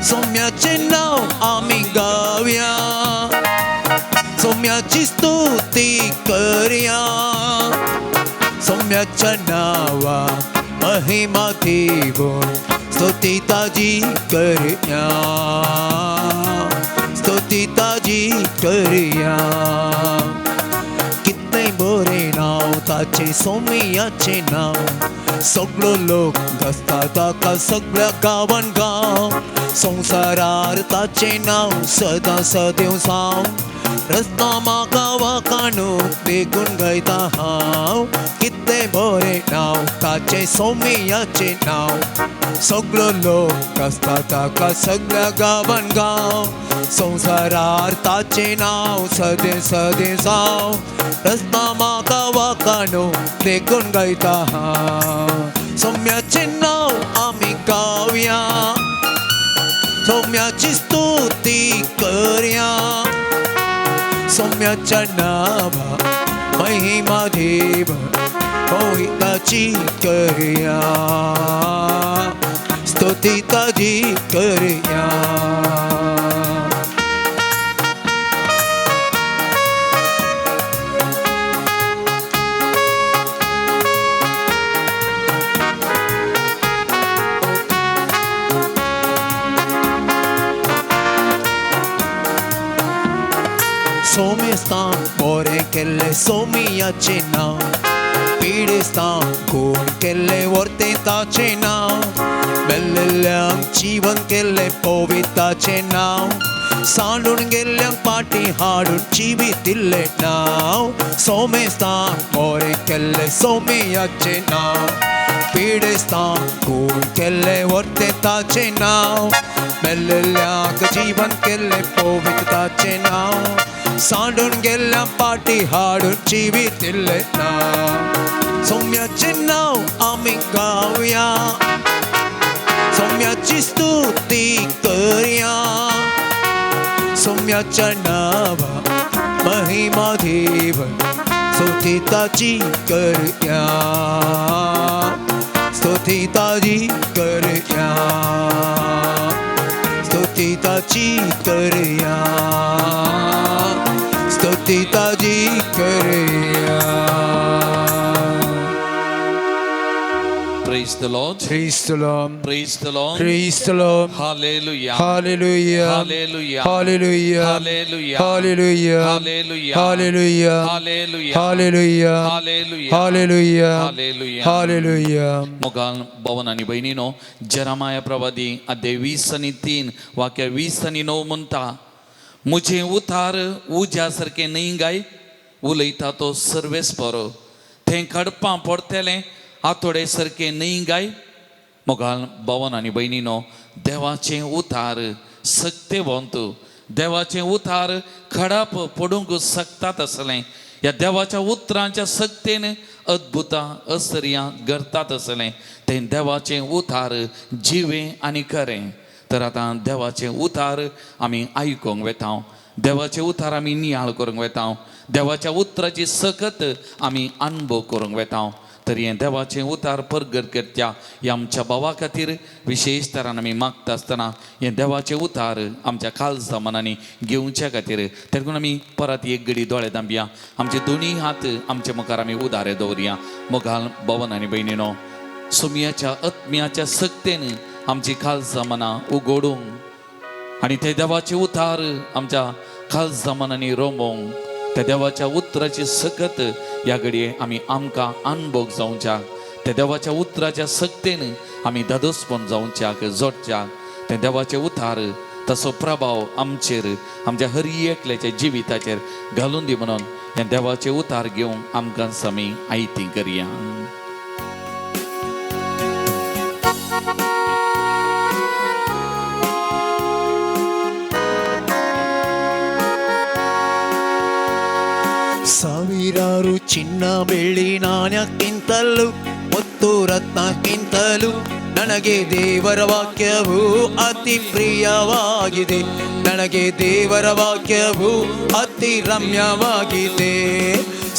C: सोम्याचें नांव आमी गावया, सोम्याची स्तुती करया. सोम्याच्या नांवा महिमा दिवन स्तुती ताजी करया, स्तुती ताजी करया. कितलें बरें नांव ताचें सोम्याचें नांव, सगळो लोक गाजता ताका सगळ्या गांवान गांव. संवसारार ताचें नांव सदां सदेव साव, रस्ता म्हाका वाकाणू देखून गायता हांव. कितलें बरें नांव ताचें सोम्याचें नांव, सगळो लोक गाजता ताका सगळ्या गांवान गांव. संवसारार ताचें नांव सदें सदें साव, रस्ता म्हाका वाकाणू देखून गायता हांव. सोम्याचें नांव आमी गावया, सोम्याची स्तुती करया. सोम्याच्या नांवा महिमा देव ताची करया, स्तुती ताजी करया. सोमेस्तां बरें केल्लें सोम्याचें नांव, पिडेस्तां कोण केल्लें वर्तें ताचें नांव, मेल्लेल्यांक जिवन केल्लें पविताचें नांव, सांडून गेल्ल्यांक पाटी हाडून जिवीत दिल्लें नांव. सोमेस्तां बरें केल्लें सोम्याचें नांव, पिडेस्तां कोण केल्लें वर्तें ताचें नांव, मेल्लेल्यांक जिवन केल्लें पविताचें नांव, सांडून गेल्ल्या पाटी हाडून जिवीत दिल्लें नांव. सोम्याचें नांव आमी गावया, सोम्याची स्तुती करया. सोम्याच्या नांवा महिमा देव स्तुती ताची करया, स्तुती ताजी करया, स्तुती ताची करया, स्तुती ताजी करया.
B: Praise the Lord.
A: Praise the Lord.
B: Praise the Lord.
A: Praise the Lord.
B: Hallelujah.
A: Hallelujah.
B: Hallelujah.
A: Hallelujah.
B: Hallelujah.
A: Hallelujah.
B: Hallelujah.
A: Hallelujah.
B: Hallelujah.
A: Hallelujah.
B: Hallelujah.
A: Hallelujah.
B: Hallelujah.
A: Hallelujah.
B: मोगाल भवन आनी भयणीनो, जेरामाया प्रवादी अध्याय 20 आनी 3 वाक्य 20 आनी 9 म्हणटा, मुझे उतार उज्या सारकें न्हय गाय, उलयता तो सर्वेस्पर, थंय खडपां पडटलें आतोडे सारकें न्हय गाय. मोगाल भवन आनी भयणीनो, देवाचें उतार सक्तेवंत, देवाचें उतार खडाप पडूंक शकतात आसलें. ह्या देवाच्या उतरांच्या सक्तेन अद्भुतां असर्यां करतात आसलें. तें देवाचें उतार जिवें आनी खरें. तर आतां देवाचें उतार आमी आयकूंक वेता, देवाचें उतार आमी नियाळ करूंक वेता, देवाच्या उतराची सकत आमी अणभव करूंक वेता. तर हें देवाचें उतार परगट करत्या ह्या आमच्या भावा खातीर विशेश तरान आमी मागता आसतना, हें देवाचें उतार आमच्या काळजा मनांनी घेवच्या खातीर तेका आमी परत एक घडी दोळे धांपया, आमचे दोनी हात आमच्या मुखार आमी उदारे दवरया. मोगाल भवन आनी भयणीनो, सोमयाच्या आत्म्याच्या सक्तेन आमची काळजा मनां उगडूंक आनी ते देवाचे उतार आमच्या काळजा मनांनी रोमोवंक, त्या देवाच्या उतराची सकत ह्या घडये आमी आमकां अनभोग जावच्याक, त्या देवाच्या उतराच्या सक्तेन आमी दादोसपण जावच्याक जोडच्याक, त्या देवाचे उतार तसो प्रभाव आमचेर आमच्या हर एकल्याच्या जिविताचेर घालून दी म्हणून ह्या देवाचे उतार घेवन आमकां समी आयती करया.
C: ಸಾವಿರಾರು ಚಿನ್ನ ಬೆಳ್ಳಿ ನಾಣ್ಯಕ್ಕಿಂತಲೂ ಮುತ್ತು ರತ್ನಕ್ಕಿಂತಲೂ ನನಗೆ ದೇವರ ವಾಕ್ಯವು ಅತಿ ಪ್ರಿಯವಾಗಿದೆ. ನನಗೆ ದೇವರ ವಾಕ್ಯವು ಅತಿ ರಮ್ಯವಾಗಿದೆ.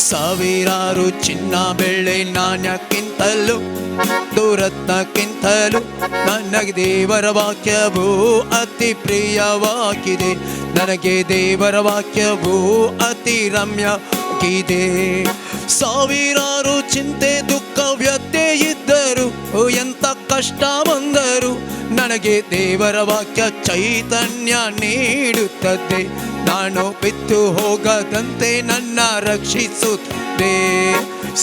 C: ಸಾವಿರಾರು ಚಿನ್ನ ಬೆಳ್ಳಿ ನಾಣ್ಯಕ್ಕಿಂತಲೂ ರತ್ನಕ್ಕಿಂತಲೂ ನನಗೆ ದೇವರ ವಾಕ್ಯವು ಅತಿ ಪ್ರಿಯವಾಗಿದೆ. ನನಗೆ ದೇವರ ವಾಕ್ಯವು ಅತಿ ರಮ್ಯವಾಗಿದೆ. ಸಾವಿರಾರು ಚಿಂತೆ ದುಃಖ ವ್ಯಥೆ ಇದ್ದರು, ಎಂಥ ಕಷ್ಟ ಬಂದರು, ನನಗೆ ದೇವರ ವಾಕ್ಯ ಚೈತನ್ಯ ನೀಡುತ್ತದೆ. ನಾನು ಬಿದ್ದು ಹೋಗದಂತೆ ನನ್ನ ರಕ್ಷಿಸುತ್ತದೆ.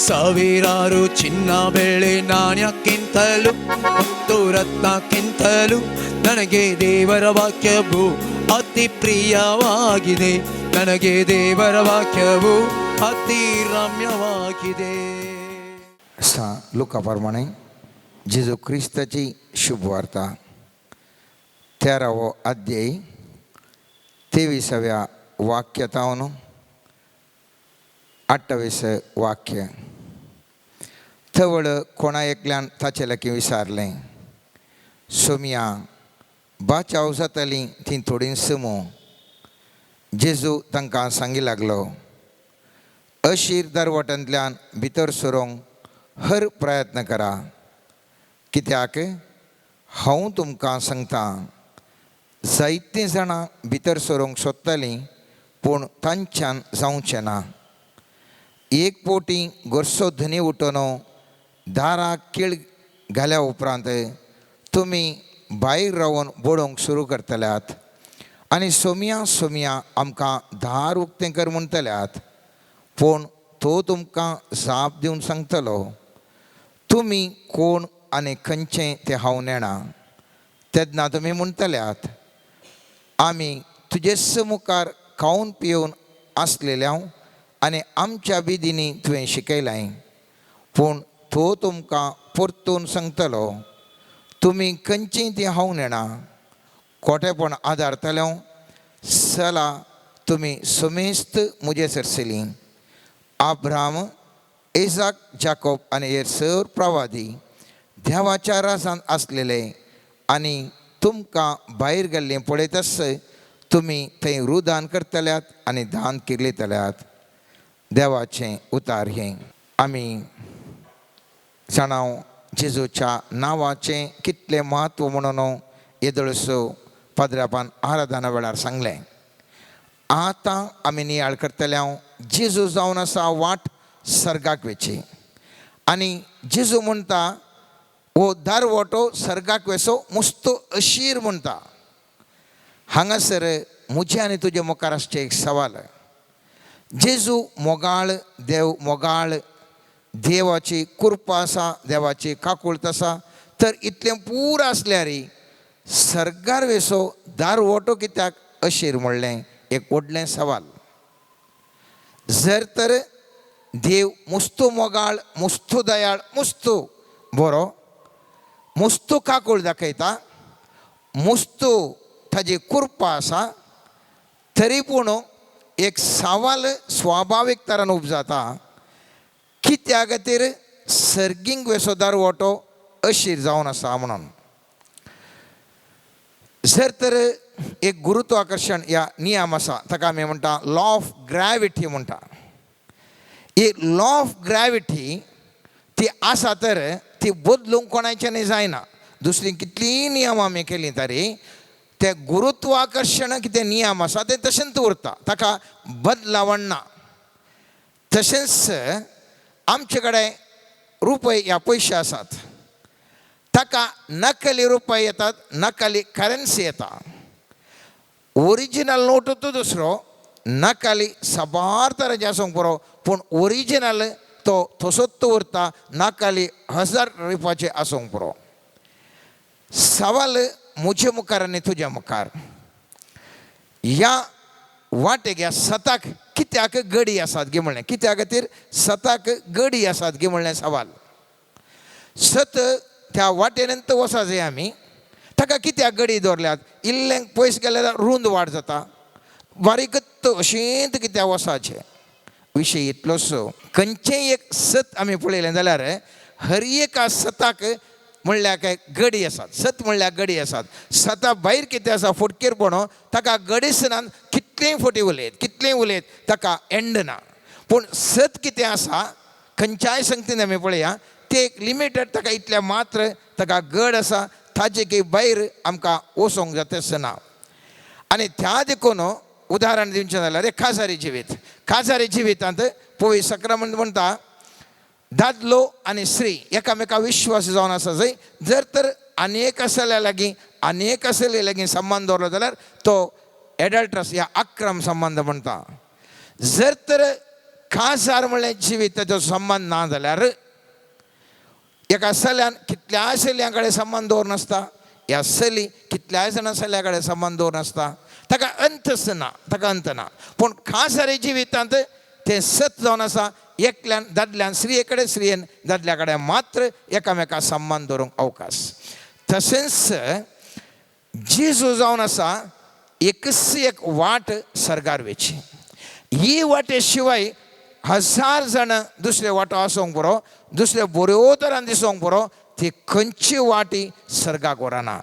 C: ಸಾವಿರಾರು ಚಿನ್ನ ಬೆಳ್ಳಿ ನಾಣ್ಯಕ್ಕಿಂತಲೂ ಮತ್ತು ರತ್ನಕ್ಕಿಂತಲೂ ನನಗೆ ದೇವರ ವಾಕ್ಯವು ಅತಿ ಪ್ರಿಯವಾಗಿದೆ. ನನಗೆ ದೇವರ ವಾಕ್ಯವು ಅತಿ ರಮ್ಯವಾಗಿದೆ.
D: सा लुका प्रमाणे जेजू क्रिस्ताची शुभवार्ता 13वो अध्याय 23व्या वाक्यतावन 28 वाक्य. तवळ कोणा एकल्यान ताचे लागीं विचारलें, सोमया बाचाव जाताली ती थोडींच मू. जेजू तांकां सांगी लागलो, अशीर दरवटांतल्यान भितर सरूंक हर प्रयत्न करा, कित्याक हांव तुमकां सांगता, जायतीं जाणां भितर सरूंक सोदतालीं पूण तांच्यान जावचें ना. एक पोटी गोरसो धनी उठून दाराक किळ घाल्या उपरांत तुमी भायर रावन बडोवंक सुरू करतल्यात आनी सोमया सोमया आमकां दार उक्तें कर म्हणटल्यात, पूण तो तुमकां जाप दिवन सांगतलो, तुमी कोण आनी खंयचें तें हांव नेणा. तेन्ना तुमी म्हणटल्यात, आमी तुजेच मुखार खावन पिवन आसलेल्या आनी आमच्या विधींनी तुवें शिकयलाय. पूण तो तुमकां परतून सांगतलो, तुमी खंयचीं ती हांव नेणा. खोटेपण आदारतले सला तुमी समेस्त म्हजे सरसली आब्राम, इजाक, जाकोब आनी हेर सर प्रवादी देवाच्या राजान आसलेले आनी तुमकां भायर गेल्लें पळयतास तुमी थंय रुदान करतल्यात आनी दान किर्लितल्यात. देवाचें उतार हें. आमी जाणां जेजूच्या नांवाचें कितलें म्हत्व म्हणून येदोळसो पाद्रापान आराधना वेळार सांगलें. आतां आमी नियाळ करतले हांव जेजू जावन आसा वाट सर्गाक वेची आनी जेजू म्हणटा हो दारवटो सर्गाक वेसो मुस्तो अशीर म्हणटा. हांगासर म्हजे आनी तुजे मुखार आसचें एक सवाल, जेजू मोगाळ देव, मोगाळ देवाची कृपा आसा, देवाची काकुळत आसा, तर इतलें पूर आसल्यार सर्गार वेसो दारवटो कित्याक अशीर म्हणलें एक व्हडलें सवाल. जर तर देव मुस्तू मोगाळ, मुस्तू दयाळ, मुस्तू बरो, मुस्तू काकूळ दाखयता, मुस्तू ताजी कृपा आसा, तरी पूण एक सवाल स्वाभावीक तरान उपजाता, कित्या खातीर सर्गींक वेसो दारवटो अशीर जावन आसा म्हणून. जर तर एक गुरुत्वाकर्शण ह्या नियम आसा, ताका आमी म्हणटा लॉ ऑफ ग्रॅविटी म्हणटा. ही लॉ ऑफ ग्रॅविटी ती आसा तर ती बदलूंक कोणाच्यानी जायना. दुसरी कितलींय नियम आमी केली तरी ते गुरुत्वाकर्शण कितें नियम आसा ते तशेंच उरता, ताका बदलावण ना. तशेंच आमचे कडेन रुपये ह्या पयशे आसात, ताका नकली रुपये येतात, नकली करन्सी येता. ओरिजिनल नोट तो दुसरो, नकली साबार तरेचे आसूंक पुरो, पूण ओरिजिनल तो तसोच उरता, नकली 1000 रुपयाचे आसूंक पुरो. सवाल म्हजे मुखार आनी तुज्या मुखार, ह्या वाटेक ह्या सताक कित्याक गडी आसात गे म्हणलें, कित्या खातीर सताक गडी आसात गे म्हणलें सवाल. सत त्या वाटेन वचा जाय आमी, ताका कित्याक गडी दवरल्यात? इल्लें पयस गेल्यार रूंद वाट जाता, बारीकच अशेंत कित्याक वसाचें विशय इतलोसो. खंयचेंय एक सत आमी पळयलें जाल्यार हर एका सताक म्हणल्यार काय गडी आसात, सत म्हणल्यार गडी आसात. सता भायर कितें आसा फटकेरपण, ताका गडीच ना. कितलेंय फटी उलयत, कितलेंय उलयत, ताका एंड ना. पूण सत कितें आसा खंयच्याय संगतीन आमी पळया तें एक लिमिटेड ताका इतलें मात्र ताका गड आसा ताजे की भायर आमकां वचोंक जाता ना. आनी त्या देखून उदाहरण दिवचें जाल्यार एक काजारी जिवीत, काजारी जिवितांत पवित्र सक्रामंत म्हणटा दादलो आनी स्त्री एकामेका विश्वास जावन आसा जंय जर तर आनी एक चल्या लागीं आनी एक चलये लागीं संबंद दवरलो जाल्यार तो एडल्ट्रस या अक्रम संबंद म्हणटा. जर तर काजार म्हणलें जिवीत ताचो संबंद ना जाल्यार एका चल्यान कितल्याय चलयां कडेन संबंद दवरनासता, ह्या चली कितल्याय जाणां चल्या कडेन संबंद दवरनासता, ताका अंतच ना, ताका अंत ना. पूण काजारी जिवितांत तें सत जावन आसा, एकल्यान दादल्यान स्त्रिये कडेन, स्त्रियेन दादल्या कडेन मात्र एकामेका संबंद दवरूंक अवकाश. तशेंच जेजू जावन आसा एकच एक वाट सर्गार वेची, ही वाटे शिवाय हजार जाणां दुसरे वाटो आसूंक बरो, दुसरे बऱ्यो तरान दिसूंक बरो, ती खंयची वाटी सर्गाक व्हरना.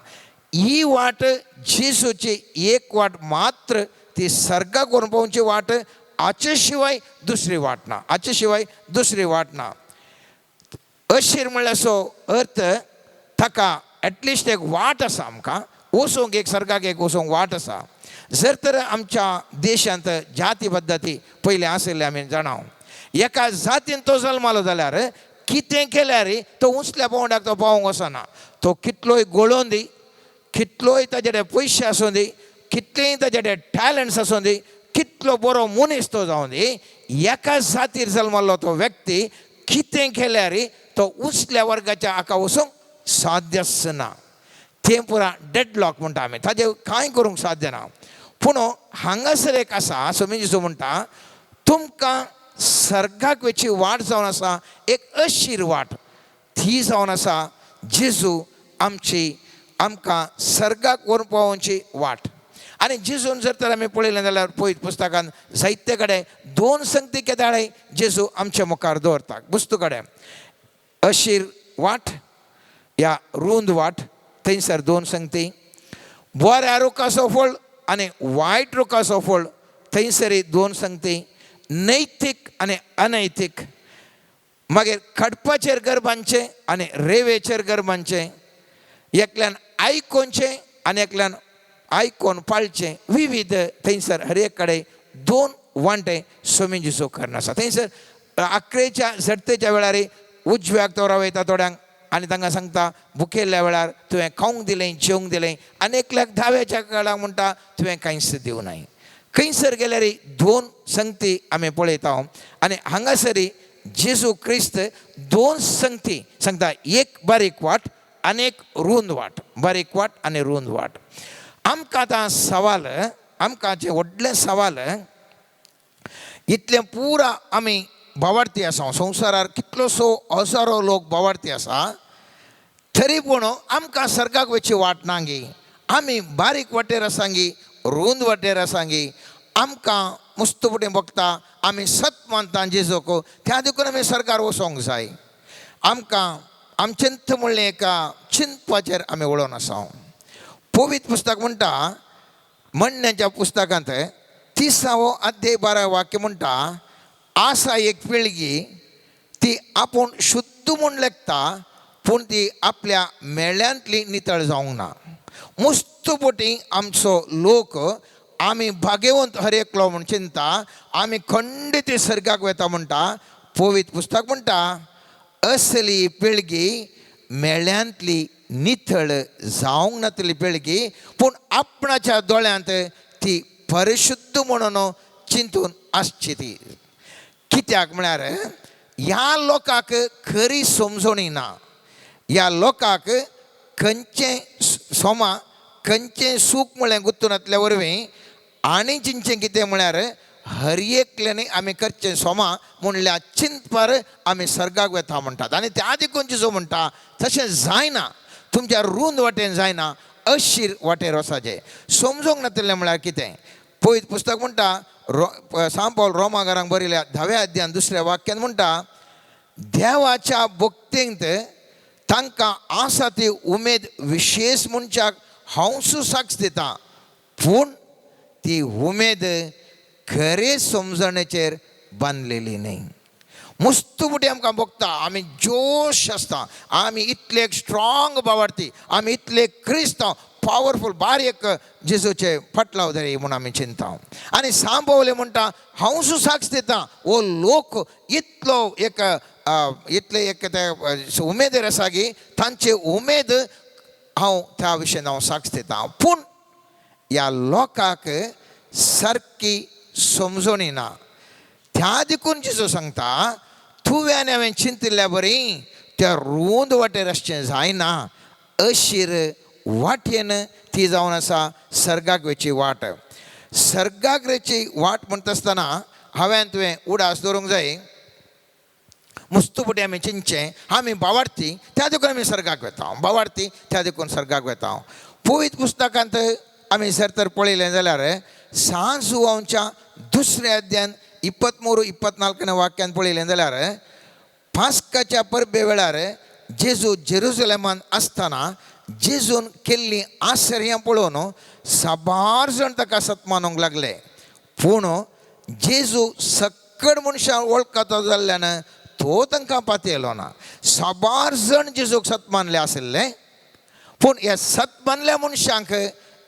D: ही वाट जेजूची एक वाट मात्र ती सर्गाक व्हरून पावची वाट, हाचे शिवाय दुसरी वाट ना, हाचे शिवाय दुसरी वाट ना. अशीर म्हणल्यार असो अर्थ ताका एटलिस्ट एक वाट आसा, आमकां वचूंक एक सर्गाक एक वचूंक वाट आसा. जर तर आमच्या देशांत जाती पद्दती पयलीं आशिल्ली आमी जाणा, एका जातीन तो जल्मालो जाल्यार कितें केल्यार तो उंचल्या पावंड्याक तो पावोंक वचना. तो कितलोय गोळोवन दी, कितलोय ताजे कडेन पयशे आसूं दी, कितलेय ताजे कडेन टॅलंट्स आसूं दी, कितलो बरो मनीस तो जावं दी, एका जातीर जल्मल्लो तो व्यक्ती कितें केल्यार तो उंचल्या वर्गाच्या हाका वचूंक साध्यच ना. तें पुरा डेडलॉक म्हणटा आमी, ताजें कांय करूंक साध्य ना. पूण हांगासर एक आसा, स्वामी जेजू म्हणटा तुमकां सर्गाक वेची वाट जावन आसा एक अशीर वाट, ती जावन आसा जेजू आमची आमकां सर्गाक व्हरून पावोवची वाट. आनी जेजून जर तर आमी पळयलें जाल्यार पयत पुस्तकान जायते कडेन दोन संगती केदाळे जेजू आमच्या मुखार दवरता वस्तू कडेन, अशीर वाट या रूंद वाट, थंयसर दोन संगती, बऱ्या रुखाचो फळ आनी वायट रुखाचो फळ थंयसर दोन संगती, नैतीक आनी अनैतीक, मागीर खडपाचेर घर बांदचें आनी रेवेचेर घर बांदचें, एकल्यान आयकोनचें आनी एकल्यान आयकोन पाळचें, विविध थंयसर हर एक कडेन दोन वांटे स्वामी जेजू करून आसा. थंयसर आकरेच्या झडतेच्या वेळार उजव्याक तो रावयता थोड्यांक आनी तांकां सांगता भुकेल्ल्या वेळार तुवें खावंक दिलें जेवंक दिलें, आनी एकल्याक धाव्याच्या वेळार म्हणटा तुवें कांयच दिवं नाय. खंयसर गेल्यार दोन संगती आमी पळयता. आनी हांगासर जेजू क्रिस्त दोन संगती सांगता, एक बारीक वाट आनी एक रूंद वाट, बारीक वाट आनी रूंद वाट. आमकां आतां सवाल, आमकां जें व्हडलें सवाल, इतलें पुरा आमी भावार्थी आसा, संवसारार कितलोसो हजारो लोक भावार्थी आसा, तरी पूण आमकां सर्गाक वचची वाट ना गी, आमी बारीक वाटेर आसा गी, रूंद वाटेर आसा गी, आमकां मुस्त फुडें बघता आमी सत मानता जेजूक, त्या देखून आमी सर्गार वचोंक जाय. आमकां आमचेंत म्हणलें एका चिंतपाचेर आमी वळोन आसा. पवित्र पुस्तक म्हणटा म्हणण्याच्या पुस्तकांत 30वो अध्याय 12 वाक्य म्हणटा, आसा एक पिळगी ती आपूण शुद्ध म्हूण लेखता पूण ती आपल्या मेळ्यांतली नितळ जावंक ना. मुस्तपोटी आमचो लोक आमी भाग्यवंत हर एकलो म्हूण चिंता, आमी खंडीत सर्गाक वता म्हणटा. पवित्र पुस्तक म्हणटा असली पिळगी मेळ्यांतली नितळ जावंक नातली पिळगी पूण आपणाच्या दोळ्यांत ती परिशुद्ध म्हणून चिंतून आसची ती. कित्याक म्हळ्यार ह्या लोकांक खरी समजणी ना, ह्या लोकांक खंयचें सोमा खंयचें सूख म्हळ्ळें गुत्तूनातल्या वरवीं आनी चिंचें कितें म्हळ्यार हर एकल्यानी आमी करचें सोमा म्हणल्यार चिंतपार आमी सर्गाक वता म्हणटात. आनी त्या देखून जेजू म्हणटा तशें जायना, तुमच्या रूंद वाटेन जायना, अशीर वाटेर वचाचें. समजूंक नातिल्लें म्हळ्यार कितें, पवित्र पुस्तक म्हणटा सांत पावल रोमागारांक बरयल्या 10व्या अध्यायान 2ऱ्या वाक्यान म्हणटा, देवाच्या भक्तींत तांकां आसा ती उमेद विशेश मनशाक हांव साक्ष दिता, पूण ती उमेद खरे समजणेचेर बांदलेली न्हय. मुस्तू फुडें आमकां भोगता, आमी जोश आसता, आमी इतले एक स्ट्रॉंग बावार्थी, आमी इतले क्रिस्तांव पावरफूल बारीक जेजूचे फाटलाव धरी म्हूण आमी चिंता. आनी सांबवले म्हणटा हांव सुद्दां साक्ष दिता, हो लोक इतलो एक इतले एक ते उमेदीर आसा की तांचे उमेद हांव त्या विशयान हांव साक्ष दिता. पूण ह्या लोकांक सारकी समजणी ना. त्या देखून जेजू सांगता तुवें आनी हांवें चिंतिल्ल्या बरी त्या रूंद वाटेर आसचें जायना, अशीर वाटेन ती जावन आसा सर्गाक वयची वाट. सर्गाक वयची वाट म्हणटा आसतना हांवें तुवें उडास दवरूंक जाय. मुस्तू फुडें आमी चिंतचें आमी बावार्थी त्या देखून आमी सर्गाक वता, बावार्थी त्या देखून सर्गाक वता. पवित्र पुस्तकांत आमी जर तर पळयलें जाल्यार सांजुवांच्या दुसऱ्या अध्यान 23 24 वाक्यान पळयलें जाल्यार पास्काच्या परबे वेळार जेजू जेरुजलेमान आसतना जेजून केल्लीं आश्चर्यां पळोवन साबार जाण ताका सत्मानूंक लागले. पूण जेजू सक्कड मनशां वळखता जाल्ल्यान तो तांकां पातयलो ना. साबार जाण जेजूक सत्मानले आशिल्ले, पूण ह्या सत्मानल्या मनशांक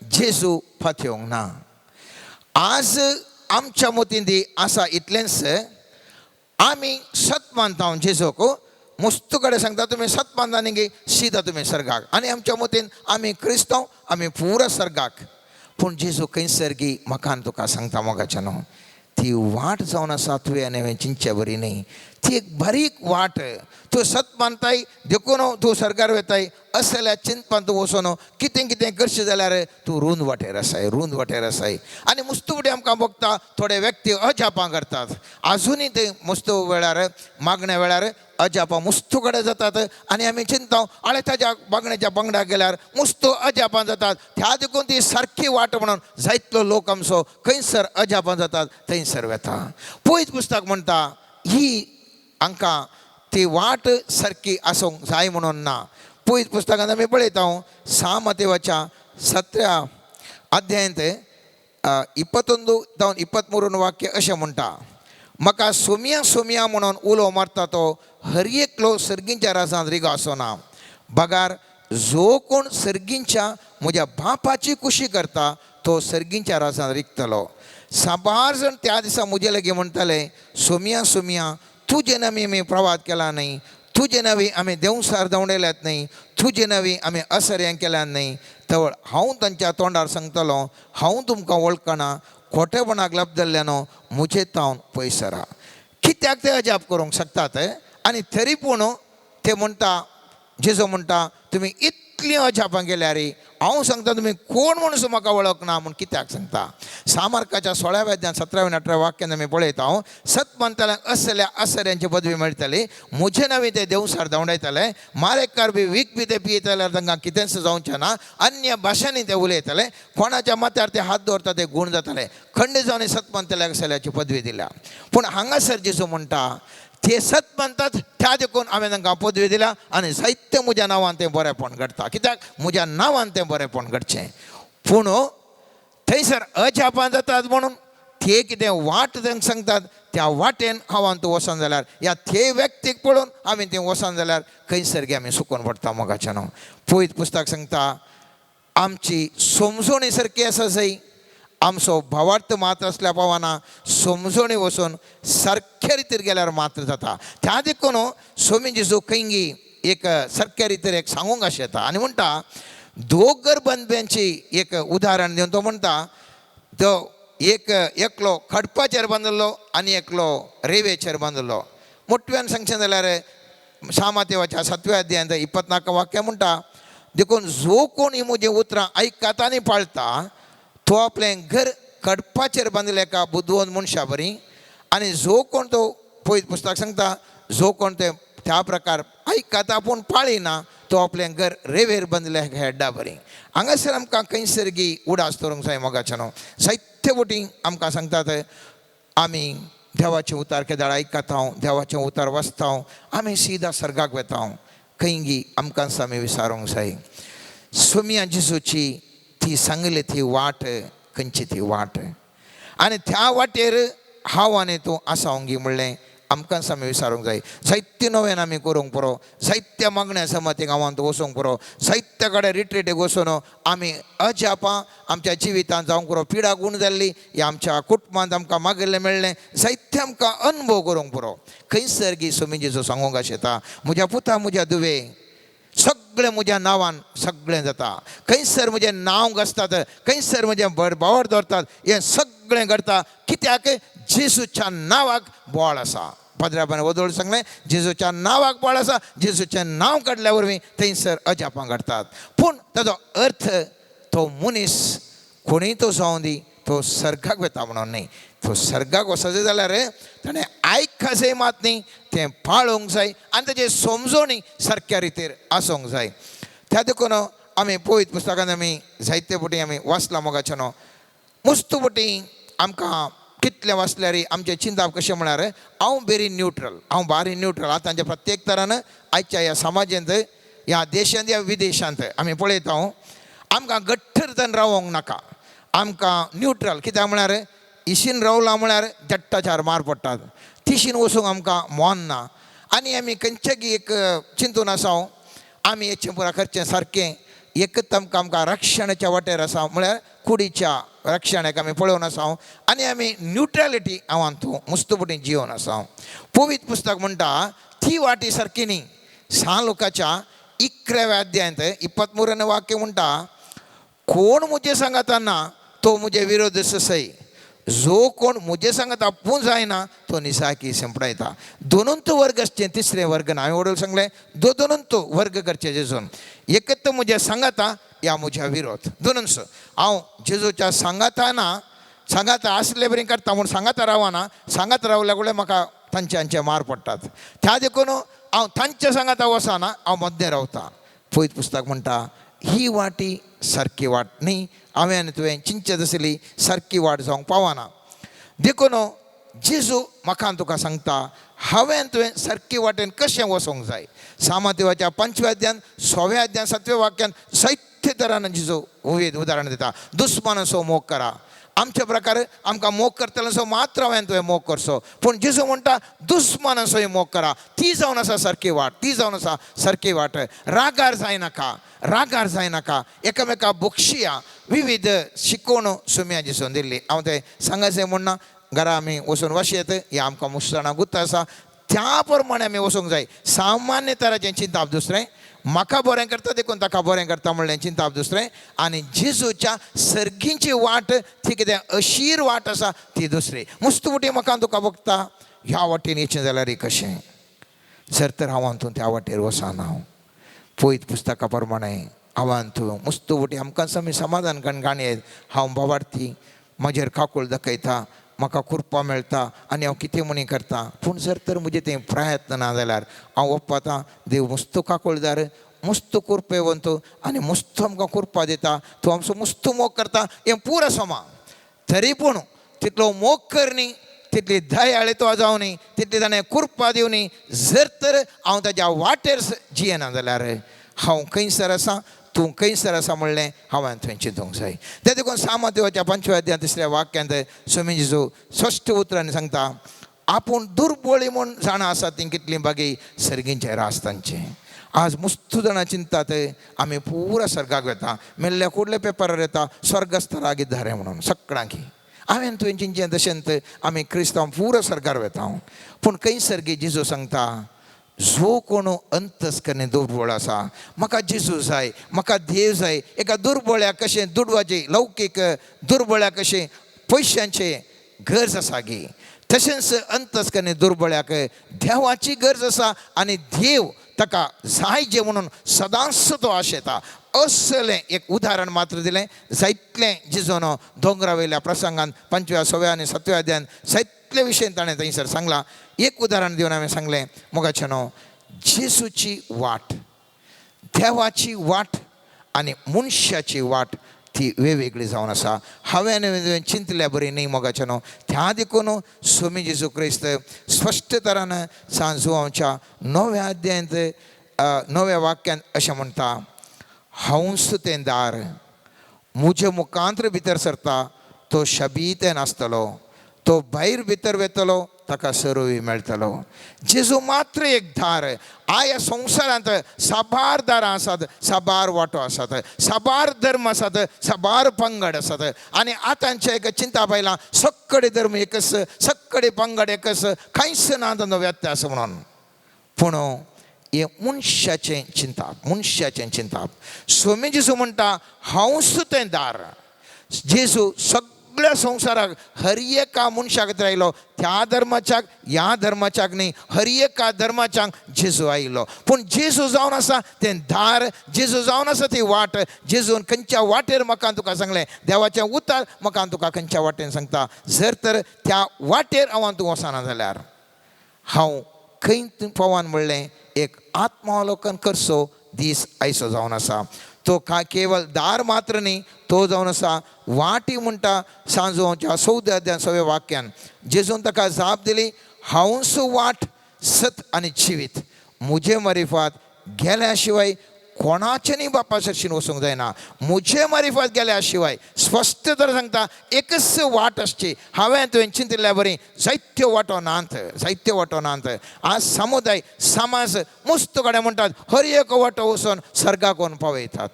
D: जेजू पातयेवंक ना. आज आमच्या मतींत आसा इतलेंच, आमी सत मानता जेजूक. मुस्तू कडेन सांगता तुमी सत मानता न्ही सीधा तुमी सर्गाक, आनी आमच्या मतीन आमी क्रिस्तांव आमी पुरा सर्गाक. पूण जेजू खंयसर गी म्हाका आनी तुका सांगता मोगाच्या न्हू, ती वाट जावन आसा तुवें आनी हांवें चिंतचे बरी न्ही, ती एक बारीक वाट. तूं सत मानताय देखून तूं सर्गार वताय अशें जाल्यार चिंतपान तूं वचून कितें कितें करशें जाल्यार तूं रूंद वाटेर आसाय, रूंद वाटेर आसाय. आनी मुस्तू फुडें आमकां भोगता थोडे व्यक्ती अजापां करतात. आजुनूय ते मुस्तू वेळार मागण्या वेळार अजापां मुस्तू कडेन जातात आनी आमी चिंता आळे ताज्या बागण्याच्या बांगड्याक गेल्यार मुस्तू अजापां जातात. त्या देखून ती सारकी वाट म्हणून जायतलो लोक आमचो खंयसर अजापां जातात थंयसर वता. पयत पुस्तक म्हणटा ही हांकां ती वाट सारकी आसूंक जाय म्हणून ना. पयत पुस्तकांत आमी पळयता सामतेवाच्या 17 अध्यायांत 21 जावन 23 वाक्य अशें म्हणटा, म्हाका सोमिया सोमिया म्हणून उलो मारता तो हर एकलो सर्गींच्या राजांत रिगो आसना, बगार जो कोण सर्गींच्या म्हज्या बापाची कुशी करता तो सर्गींच्या राजांत रिगतलो. साबार जाण त्या दिसा म्हजे लागीं म्हणटाले सोमिया सोमिया तुजे नवी आमी प्रवाद केला न्हय, तुजे नवी आमी देंवसार धांवडयल्यात न्हय, तुजे नवी आमी असर्यां केल्यात न्हय. तवळ हांव तांच्या तोंडार सांगतलो हांव तुमकां वळखना, खोटेपणाक लबदल्ल्यानो म्हजे तावन पयस राव. कित्याक ते अजाप करूंक शकतात आनी तरी पूण ते म्हणटा जेजू म्हणटा तुमी इतलीं अजापां केल्यार हांव सांगता तुमी कोण म्हणून म्हाका वळखना म्हूण कित्याक सांगता. सामार्काच्या 16व्या अध्यायान 17व्या 18व्या वाक्यान आमी पळयता हांव सत मानतल्यांक असल्या असऱ्यांची पदवी मेळटली, म्हजे नांवी ते देवसार धांवडायतले, मारेकार बी वीख बी ते पियेतले जाल्यार तांकां कितेंच जावचें ना, अन्य भाशांनी ते उलयतले, कोणाच्या माथ्यार ते हात दवरता ते गूण जातले. खंड जावन सत मानतल्याक असल्याची पदवी दिल्या. पूण हांगासर जेजू म्हणटा ते सत मानतात त्या देखून हांवें तांकां पदवी दिल्या आनी जायते म्हज्या नांवान तें बरेंपण घडटा. कित्याक म्हज्या नांवान तें बरेंपण घडचें. पूण थंयसर अजापां जातात म्हणून ते कितें वाट तांकां सांगतात त्या वाटेन हांव तूं वचन जाल्यार ह्या ते व्यक्तीक पळोवन आमी तें वचन जाल्यार खंयसर गे आमी सुकून पडटा मोगाच्यान. पयत पुस्तक सांगता आमची समजोणी सारकी आसा जय, आमचो भावार्थ मात्र आसल्या पावना समजोणी वचून सारक्या रितीर गेल्यार मात्र जाता. त्या देखून सोमी जेजू खंयगी एक सारक्या रितीर एक सांगूंक अशें येता आनी म्हणटा दोगर बांदप्यांची एक उदाहरण दिवन तो म्हणटा तो एक एकलो खडपाचेर बांदिल्लो आनी एकलो रेवेचेर बांदिल्लो. मोटव्यान सांगचें जाल्यार सामातेवाच्या 7व्या अध्यायांत 24 वाक्य म्हणटा देखून जो कोण ही म्हजी उतरां आयकता आनी पाळता तो आपलें घर खडपाचेर बांदिल्लें एका बुदवंत मनशा बरी, आनी जो कोण तो पयत पुस्तक सांगता जो कोण ते त्या प्रकार आयकता पूण पाळिना तो आपलें घर रेवेर बांदिल्लें एका हेड्डा बरी. हांगासर आमकां खंयसर गी उडास दवरूंक जाय मोगाच्या न्हू. जायते वटी आमकां सांगतात आमी देवाचें उतार केदाळ आयकता, देवाचें उतार वाचता, आमी सीधा सर्गाक वता. खंयगी आमकां आमी विचारूंक जाय सोमिया जेजूची ती सांगली ती वाट खंयची ती वाट आनी त्या वाटेर हांव आनी तूं आसा गी म्हणलें आमकां आमी विचारूंक जाय. जायते नव्यान आमी करूंक पुरो, जायत्या मागण्या समातीक हांवान तूं वचूंक पुरो, जायत्या कडेन रिट्रीटीक वचून आमी अजापां आमच्या जिवितांत जावंक पुरो. पिडा गूण जाल्ली ह्या आमच्या कुटुंबांत आमकां मागिल्लें मेळ्ळें, जायते आमकां अनुभव करूंक पुरो. खंयसर गी स्वामी जेजू सांगूंक आशेता, म्हज्या पुता म्हज्या दुवे सगळें म्हज्या नांवान सगळें जाता. खंयसर म्हजें नांव घासतात, खंयसर म्हजें बावर दवरतात, हें सगळें घडटा कित्याक? जेजूच्या नांवाक बळ आसा. पाद्र्याबान वदोळ सांगलें, जेजूच्या नांवाक बळ आसा. जेजूचें नांव काडल्या वरवीं थंयसर अजापां घडटात. पूण ताजो अर्थ तो मनीस कोणूय तो जावं दी, तो सर्गाक वता म्हणून न्ही. तो सर्गाक वचपाचें जाल्यार ताणें आयकपाचें मात न्ही, तें पाळोवंक जाय आनी ताजें समजोणी सारक्या रितीर आसूंक जाय. त्या देखून आमी पवित्र पुस्तकांत आमी जायते फावटी आमी वाचलां मोगाचें न्हू. मुस्त फावटी आमकां कितलें वाचल्यार आमचें चिंताप कशें म्हळ्यार हांव वेरी न्यूट्रल, हांव बारी न्यूट्रल. आतांच्या प्रत्येक तरान आयच्या ह्या समाजांत, ह्या देशांत, ह्या विदेशांत आमी पळयता, आमकां गट्टरतन रावोंक नाका, आमकां न्यूट्रल. कित्याक म्हळ्यार इशीन रावला म्हळ्यार जट्टाचार मार पडटात, तिशीन वचूंक आमकां मोन ना. आनी आमी खंयचें एक चिंतून आसा, आमी हेचें पुरा करचें सारकें एकच आमकां आमकां रक्षणाच्या वाटेर आसा, म्हळ्यार कुडीच्या रक्षणाक आमी पळोवन आसा आनी आमी न्यूट्रलिटी हांवान तूं मुस्त फुडें जिवन आसा. पवित्र पुस्तक म्हणटा ती वाटी सारकी न्ही. सान लोकाच्या 11व्या अध्यायांत 23 वाक्य म्हणटा, कोण म्हजे सांगाता ना तो म्हजे विरोध सय, जो कोण म्हजे सांगाता आपूण जायना तो निसाकी संपडायता. दोनूंत वर्ग आसचे, तिसरें वर्ग ना. हांवें वडील सांगलें दोनूंत वर्ग करचे जेजून, एकच म्हजे सांगाता या म्हज्या विरोध दोनूच. हांव जेजूच्या सांगाता ना, सांगाता आसले बरी करता म्हूण सांगाता रावना, सांगात रावल्या कडेन म्हाका तांचे हांचे मार पडटात. त्या देखून हांव तांच्या सांगाता वचना, हांव मद्दें रावता. पवित्र पुस्तक म्हणटा ही वाटी सारकी वाट न्ही, हांवें आनी तुवें चिंतचें आसली सारकी वाट जावंक पावना. देखून जेजू म्हाका तुका सांगता, हांवें तुवें सारकी वाटेन कशें वचोंक जाय. सामादेवाच्या 5व्या अध्यान 6व्या अध्यान 7व्या वाक्यान जायते तरान जेजू उदाहरण दिता. दुस्मानाचो मोग करा, आमच्या प्रकार आमकां मोग करतल्यांचो मात्र हांवें तुवें मोग करचो, पूण जेजू म्हणटा दुस्मानाचोय मोग करा. ती जावन आसा सारकी वाट, ती जावन आसा सारकी वाट. रागार जायनाका, रागार जायनाका, एकामेका बक्षिया. विविध शिकवण सुम्या जेजून दिल्ली. हांव तें सांगाचें म्हण ना, घरा आमी वचून वाशेत ह्या आमकां मुसळां गुत्त आसा त्या प्रमाणे आमी वचूंक जाय. सामान्य तराचें चिंताप दुसरें, म्हाका बरें करता देखून ताका बरें करता म्हणलें चिंताप दुसरें, आनी जेजूच्या सर्गींची वाट ती कितें अशीर वाट आसा ती दुसरी. मुस्त फुटी म्हाका तुका बघता ह्या वाटेन येचें जाल्यार कशें, जर तर हांव तूं त्या वाटेर वचना. हांव पवित्र पुस्तका प्रमाणे हांवान तूं मुस्त फुटी आमकां आमी समाधान कणकाणी येत. हांव बाबार्थी म्हजेर काकूळ दाखयता, म्हाका कुरपा मेळटा आनी हांव कितें म्हणी करता, पूण जर तर म्हजें तें प्रयत्न ना जाल्यार हांव वपाता. देव मुस्त काकुळदार, मुस्त कुरपेवंत आनी मुस्त आमकां कुरपा दिता, तूं आमचो मुस्त मोग करता हें पुरो समा. तरी पूण तितलो मोग करनी, तितली दयाळे तो जावनी, तितली ताणें कुरपा दिवनी, जर तर हांव ताज्या वाटेर जियेना जाल्यार हांव खंयसर आसा, तूं खंयसर आसा म्हणलें हांवें थंय चिंतूंक जाय. तें देखून सामादेवाच्या 5व्या अध्याय 3ऱ्या वाक्यांत स्वामी जेजू स्पश्ट उतरांनी सांगता, आपूण दुर्बळी म्हूण जाणां आसा ती कितली बागी सर्गींचे रास तांचे. आज मुस्त जाणां चिंतात आमी पुरा सर्गाक वता, मेल्ल्या कुडले पेपरार येता स्वर्गस्थ रागीत म्हणून सगळ्यांकी. हांवें तुवें चिंतचें तशेंच आमी क्रिस्तांव पुरा सर्गार वता, पूण खंय सर्गी जेजू सांगता, जो कोण अंतस्करणे दुर्बळ आसा, म्हाका जेजू जाय, म्हाका देव जाय. एका दुर्बळ्याक कशें दुडवाचें लौकीक दुर्बळ्याक कशें पयशांचें गरज आसा गी, तशेंच अंतस्करणे दुर्बळ्याक देवाची गरज आसा आनी देव ताका जाय जे म्हणून सदांच तो आशेता. असलें एक उदाहरण मात्र दिलें जायतलें जेजून दोंगरा वयल्या प्रसंगान 5व्या 6व्या आनी 7व्या अध्यायान जायतले विशयन ताणें थंयसर सांगलां. एक उदाहरण दिवन हांवें सांगलें मोगाचें न्हू, जेजूची वाट, देवाची वाट आनी मनशाची वाट ती वेगवेगळी जावन आसा. हांवें चिंतल्या बरी न्ही मोगाचें न्हू. त्या देखून स्वामी जेजू क्रिस्त स्पश्ट तरान सांजवांच्या 9व्या अध्यायांत 9व्या वाक्यांत अशें म्हणटा, हांवूच तें दार, म्हजे मुखांत्र भितर सरता तो शबीत नासतलो, तो भायर भितर वेतलो ताका सरोवी मेळटलो. जेजू मात्र एक दार. आया संवसारांत साबार दारां आसात, साबार वांटो आसात, साबार धर्म आसात, साबार पंगड आसात. आनी आतांचे एक चिंता पयलां सगळे धर्म एकच, सगळे पंगड एकच, कांयच ना तांचो व्यत्यास म्हणून. पूण हें मनशाचें चिंताप, मनशाचें चिंताप. स्वामी जेजू म्हणटा हांवूच तें दार. जेजू सगळ्या संवसाराक हर एका मनशा खातीर आयलो. त्या धर्माच्याक ह्या धर्माच्याक न्ही, हर एका धर्माच्याक जेजू आयलो. पूण जेजू जावन आसा तें दार, जेजू जावन आसा ती वाट. जेजून खंयच्या वाटेर म्हाका तुका सांगलें, देवाचें उतार म्हाका तुका खंयच्या वाटेन सांगता. जर तर त्या वाटेर हांव तूं वचना जाल्यार हांव खंय पवान म्हणलें एक आत्मावलोकन करचो दीस आयचो जावन आसा. तो का केवल दार मात्र न्ही, तो जावन आसा वाटी म्हणटा. सांजोच्या 14 अध्याय 6व्या वाक्यान जेजून ताका जाप दिली, हांवूच वाट, सत आनी जिवीत, म्हजे मारिफात गेल्या शिवाय कोणाचें न्ही बापा सरशीन वचूंक जायना. म्हजे मारिफात गेल्या शिवाय. स्पश्ट तर सांगता एकच वाट आसची. हांवें तुवें चिंतिल्ल्या बरी जायत्यो वाटो नात, जायत्यो वाटो नात. आज समुदाय समाज मस्त कडेन म्हणटात हर एक वाटो वचून सर्गाक वचून पावयतात.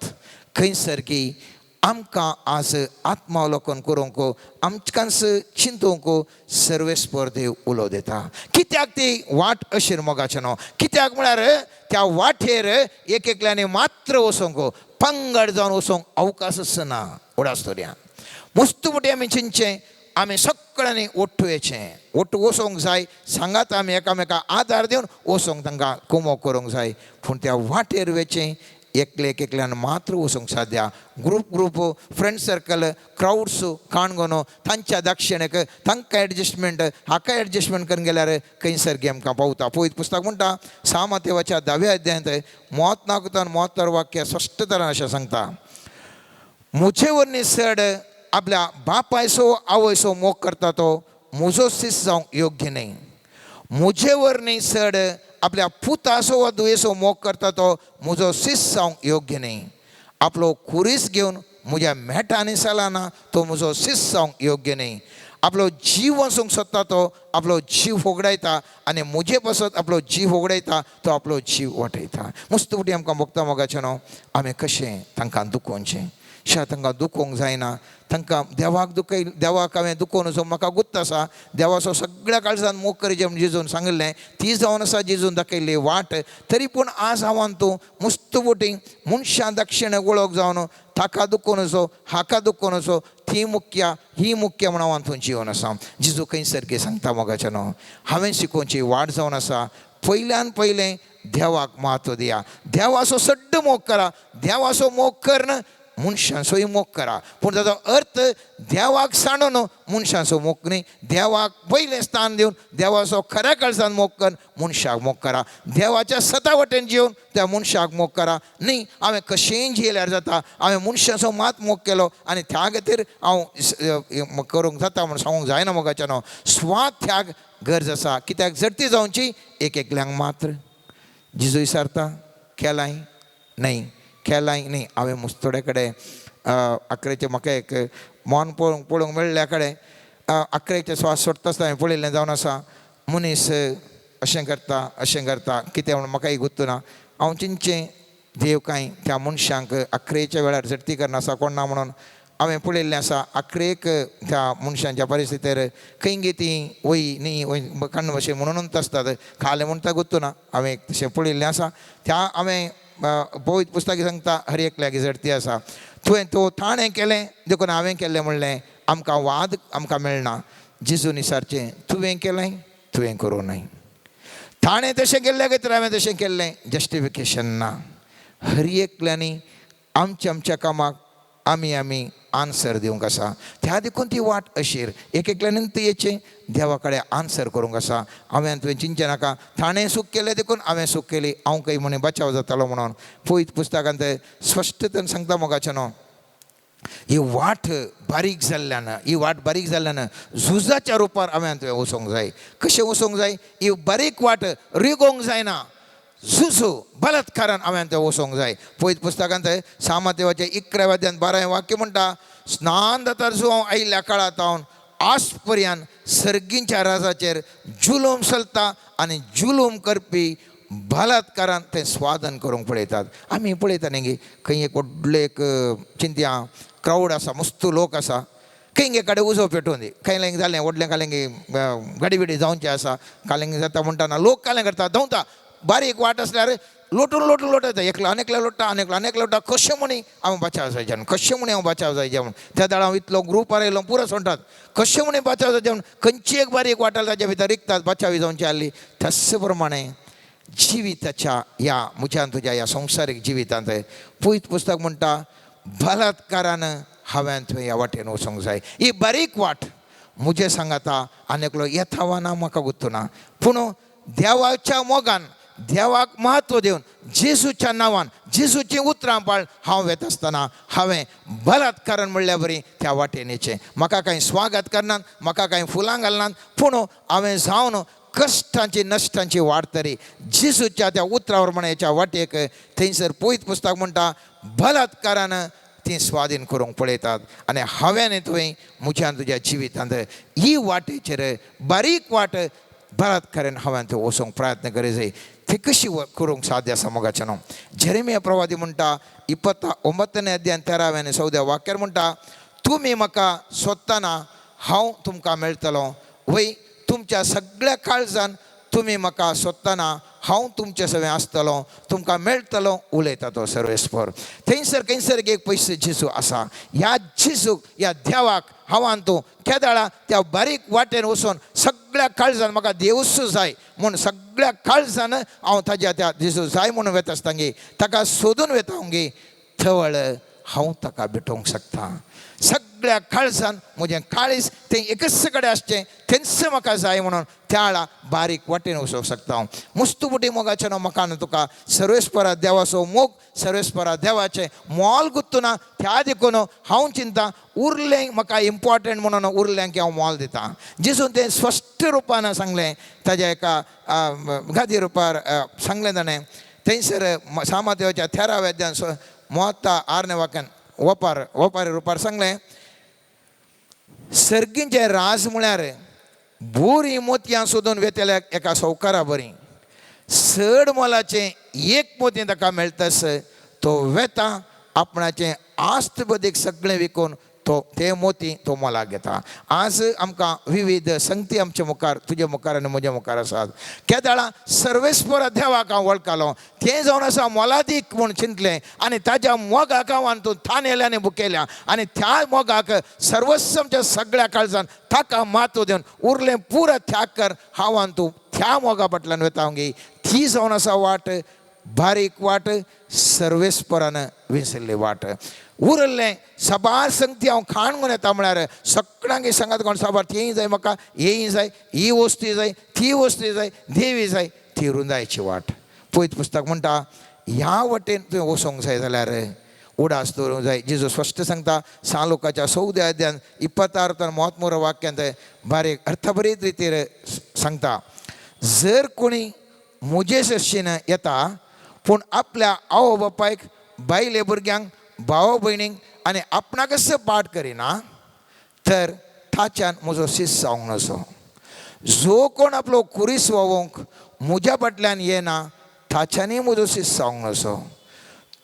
D: खंयसर की आमकां आज आत्मावलोकन करूंक, आमकांच चिंतूंक सर्वेस्पर देव उलो दिता. कित्याक ती वाट अशीर मोगाचें न्हू. कित्याक म्हळ्यार त्या वाटेर एक एकल्यानी मात्र वचूंक, पंगड जावन वचूंक अवकाशच ना. उडास दवरया मस्त मुठी आमी चिंतचें, आमी सगळ्यांनी ओट्टू येचें, ओट्टू वचोंक जाय. सांगात आमी एकामेका आदार दिवन वचोंक तांकां कुमोक करूंक जाय. पूण त्या वाटेर वेचें एकले एक एकल्यान मात्र वचूंक साद्या. Group group friend circle crowds काणगोनो तांच्या दक्षिणेक तांकां एडजस्टमेंट हाका एडजस्टमेंट करून गेल्यार खंयसर आमकां पावता. पवित्र पुस्तक म्हणटा सामातेवाच्या 10व्या अध्यायांत मोत नाकुतान मोतर वाक्य स्पश्ट तरान अशें सांगता, म्हजे वरवीं चड आपल्या बापायचो आवयचो मोग करता तो म्हजो शिस्त जावंक योग्य न्हय. म्हजे वरवीं चड आपल्या पुताचो वा दुयेचो मोग करता तो म्हजो शिस्त जावंक योग्य न्हय. आपलो खुरीस घेवन म्हज्या मेटांनी चलना तो म्हजो शिस्त जावंक योग्य न्हय. आपलो जीव वचूंक सोदता तो आपलो जीव होगडायता आनी म्हजे पासत आपलो जीव होगडायता तो आपलो जीव वाटयता. मस्त फुटी आमकां भोगता मोगाचें न्हू. आमी कशें तांकां दुखोवचें, शा तांकां दुखोवंक जायना. तांकां देवाक दुखय, देवाक हांवें दुखोवन वचूंक म्हाका गुत्त आसा. देवाचो सगळ्या काळजान मोग करीचे म्हूण जेजून सांगिल्लें, ती जावन आसा जेजून दाखयल्ली वाट. तरी पूण आज हांव तूं मुस्त बोटी मनशां दक्षिण वळख जावन ताका दुखोवन वचो, हाका दुखोवन वचो, ती मुख्य ही मुख्य म्हूण हांव तूं जिवन आसा. जेजू खंय सारकें सांगता मोगाचें न्हू. हांवें शिकोवची वाट जावन आसा. पयल्यान पयलें देवाक म्हत्व दिया, देवाचो सड्ड मोग करा. देवाचो मोग करून मनशांचोय मोग करा. पूण ताचो अर्थ देवाक सांडून मनशांचो मोग न्ही. देवाक पयलें स्थान दिवन देवाचो खऱ्या काळजान मोग करून मनशाक मोग करा. देवाच्या सता वटेन जिवन त्या मनशाक मोग करा न्ही. हांवें कशेंय जियेल्यार जाता, हांवें मनशाचो मात मोग केलो आनी त्या खातीर हांव करूंक जाता म्हूण सांगूंक जायना मोगाचें न्हू. स्वात्याग गरज आसा. कित्याक जडती जावची एक एकल्यांक मात्र. जेजू विचारता केलाय न्हय, केलाय न्ही. हांवें मुस्तोडे कडेन आकरेचें म्हाका एक मोन पळोवंक पळोवंक मेळ्ळ्या कडेन आकरेचे स्वास सोडटा आसतना हांवें पळयल्लें जावन आसा मनीस अशें करता अशें करता कितें म्हूण म्हाकाय गुत्त ना. हांव चिंतचें देव कांय त्या मनशांक आकरेच्या वेळार झडती करना आसा कोण ना म्हणून हांवें पळयल्लें आसा. आकरेक त्या मनशांच्या परिस्थितीर खंय गे ती वय न्ही वय कण्ण भशेन म्हणूनच आसतात खालें म्हणटा गुत्त ना. हांवें तशें पळयल्लें आसा. त्या हांवें पवित्र पुस्तक सांगता हर एकल्याक झडती आसा. तुवें तो ताणें केलें देखून हांवें केल्लें म्हणलें आमकां वाद आमकां मेळना. जेजून विचारचें तुवें केलें तुवें करूं न्हय. ताणें तशें केल्लें खातीर हांवें तशें केल्लें जस्टिफिकेशन ना. हर एकल्यांनी आमच्या आमच्या कामाक आमी आमी आन्सर दिवंक आसा. त्या देखून ती वाट अशीर एक एकल्यान ती येचें देवा कडेन आन्सर करूंक आसा. हांवें तुवें चिंतचें नाका ताणें सूख केलें देखून हांवें सूख केली हांव खंय म्हण बचाव जातालो म्हणून. पवित्र पुस्तकांत स्पश्टतेन सांगता मोगाचें न्हू. ही वाट बारीक जाल्ल्यान, ही वाट बारीक जाल्ल्यान झुजाच्या रुपार हांवें तुवें वचोंक जाय. कशें वचोंक जाय? ही बारीक वाट रिगोवंक जायना, झुजू बलात्कारान हांवें तें वचोंक जाय. पवित्र पुस्तकांत सामादेवाचें 11व्या अध्यायांत 12वें वाक्य म्हणटा, स्नान जाता जुवांव आयिल्ल्या काळांत हांव आज पर्यंत सर्गींच्या राजाचेर जुलूम चलता आनी जुलूम करपी बलात्कारान तें स्वादन करूंक पळयतात. आमी पळयता न्ही खंय एक व्हडलें एक चिंतया क्रावड आसा, मस्त लोक आसा, खंय कडेन उजो पेटोवन दी, खंय लायक जालें व्हडलें कालेंगी गाडी बिडी जावचें आसा, कालेंगी जाता म्हणटाना लोक कालें करता धांवता, बारीक वाट आसल्यार लोटून लोटून लोटता, एकलो आनी एकलो लोट्टा, आनी एकलो आनी एकलो लोट्टा, कशें म्हणी हांव बचाव जाय म्हूण, कशें म्हणी हांव बचाव जाय म्हूण. त्या दाळ हांव इतलो ग्रुपार आयलो पुरो सोडटात, कशें म्हणी बचाव जाय म्हूण, खंयची एक बारीक वाट आसल्यार ताज्या भितर रिगतात, बचावी जावची आहली. त्याच प्रमाणे जिविताच्या ह्या म्हज्यान तुज्या ह्या संवसारीक जिवितांत पयत पुस्तक म्हणटा बलात्कारान हांवें तुवें ह्या वाटेन वचूंक जाय. ही बारीक वाट म्हजें सांगाता आनी एकलो येता वा ना म्हाका गुत्तुना, पूण देवाच्या मोगान देवाक म्हत्व दिवन जेजूच्या नांवान जेजूचीं उतरां पाळ हांव वेता आसतना हांवें बलात्कारान म्हणल्या बरी त्या वाटेन येचें. म्हाका कांय स्वागत करनात, म्हाका कांय फुलां घालनात, पूण हांवें जावन कश्टांची नश्टांची वाट तरी जेजूच्या त्या उतरां प्रमाणाच्या वाटेक थंयसर पयत पुस्तक म्हणटा बलात्कारान ती स्वाधीन करूंक पळयतात. आनी हांवें आनी तुवें म्हज्यान तुज्या जिवितांत ही वाटेचेर बारीक वाट बलात्कारान हांवें थंय वचूंक प्रयत्न करी जाय. ती कशी करूंक साध्य आसा मोगाचें न्हू. जेरेमिया प्रवादी म्हणटा 29 अध्याय 13 आनी 14 वाक्यार म्हणटा तुमी म्हाका सोदतना हांव तुमकां मेळटलो, वय तुमच्या सगळ्या काळजान तुमी म्हाका सोदतना हांव तुमचे सवें आसतलो, तुमकां मेळटलो, उलयता तो सर्वेस्पर. थंयसर खंयसर एक पयशे जेजू आसा, ह्या जेजूक ह्या देवाक हांवान तूं केदाळा त्या बारीक वाटेन वचून सगळ्या काळजान म्हाका देवूच जाय म्हूण सगळ्या काळजान हांव ताज्या त्या जेजू जाय म्हणून वेता आसता गे, ताका सोदून वेता गे, थवळ हांव ताका भेटोवंक शकता. सगळ्या काळजान म्हजें काळीज तें एकच कडेन आसचें, तेंच म्हाका जाय म्हणून त्या बारीक वाटेन वचूंक शकता हांव. मुस्तुपुटी मोगाचें न्हू म्हाका न्हू तुका सर्वेस्परा देवाचो मोग, सर्वेस्परा देवाचें मोल गुत्तुना, त्या देखून हांव चिंता उरलें म्हाका इम्पॉर्टंट म्हणून उरलें की हांव मोल दिता. जेजून तें स्पश्ट रुपान सांगलें ताज्या एका गादी रुपार सांगलें ताणें थंयसर सामादेवाच्या 13व्या अध्यायान 36 वाक्यान वपार वपारी रुपार सांगलें सर्गींचें राज म्हळ्यार बोरी मोतयां सोदून वेतल्या एका संवकारा बरी चड मोलाचें एक मोती ताका मेळटास, तो वेता आपणाचें आस्त बदीक सगळें विकून तो ते मोती तो मोलाक घेता. आज आमकां विविध संगती आमचे मुखार तुजे मुखार आनी म्हज्या मुखार आसात. केदाळा सर्वेस्पर देवाक हांव वळखलो, तें जावन आसा मोलादीक म्हूण चिंतलें आनी ताज्या मोगाक हांव तूं थानेल्या आनी बुकेल्या आनी त्या मोगाक सर्वस्व आमच्या सगळ्या काळजान ताका म्हत्व दिवन उरलें पुरो त्याग कर हांव तूं त्या मोगा फाटल्यान वेता गे. ती जावन आसा वाट बारीक वाट, सर्वेस्परान विंचल्ली वाट. उरल्लें साबार संगती हांव खाण म्हूण येता म्हळ्यार सगळ्यांक सांगात कोण साबार तीय जाय म्हाका, हेय जाय, ही वस्तू जाय, ती वस्तू जाय, देवी जाय, ती रुंदायची वाट. पयत पुस्तक म्हणटा ह्या वाटेन तुवें वचोंक जाय जाल्यार उडास दवरूंक जाय. जेजू स्पश्ट सांगता सालोकाच्या 14 अध्यायान 26 33 वाक्यांत बारीक अर्थभरीत रितीर सांगता जर कोणी म्हजे सरशीन येता पूण आपल्या आवय बापायक बायले भुरग्यांक भाव भयणींक आनी आपणाकच पाठ करिना तर ताच्यान म्हजो शिस्त जावंक नजो. जो कोण आपलो कुरीस व्हांवोवंक म्हज्या फाटल्यान येना ताच्यानूय म्हजो शिस्त जावंक नजो.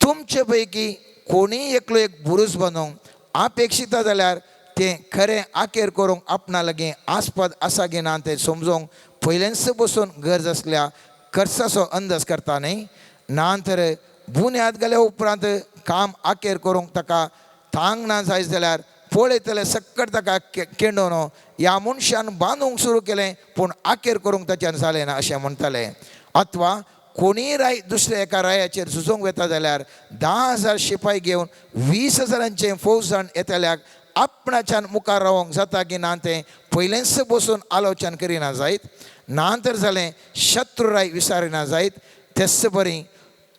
D: तुमचे पैकी कोणीय एकलो एक बुरूज बांदूंक अपेक्षिता जाल्यार तें खरें आखेर करूंक आपणा लागीं आस्पद आसा की ना तें समजूंक पयलेंच बसून गरज आसल्या खर्चाचो अंदाज करता न्ही, ना तर बुन्याद गेल्या उपरांत काम आखेर करूंक ताका तांक ना जायत जाल्यार पळयतले सक्कट ताका केंडोवन ह्या मनशान बांदूंक सुरू केलें पूण आखेर करूंक ताच्यान जालें ना अशें म्हणटाले. अथवा कोणीय राय दुसऱ्या एका रायाचेर झुजूंक वता जाल्यार 10,000 शिपाय घेवन 20,000 फौजान येतल्याक आपणाच्यान मुखार रावोंक जाता की ना तें पयलेंच बसून आलोचन करिना जायत, ना तर जालें शत्रुराय विसारिना जायत. तेच बरी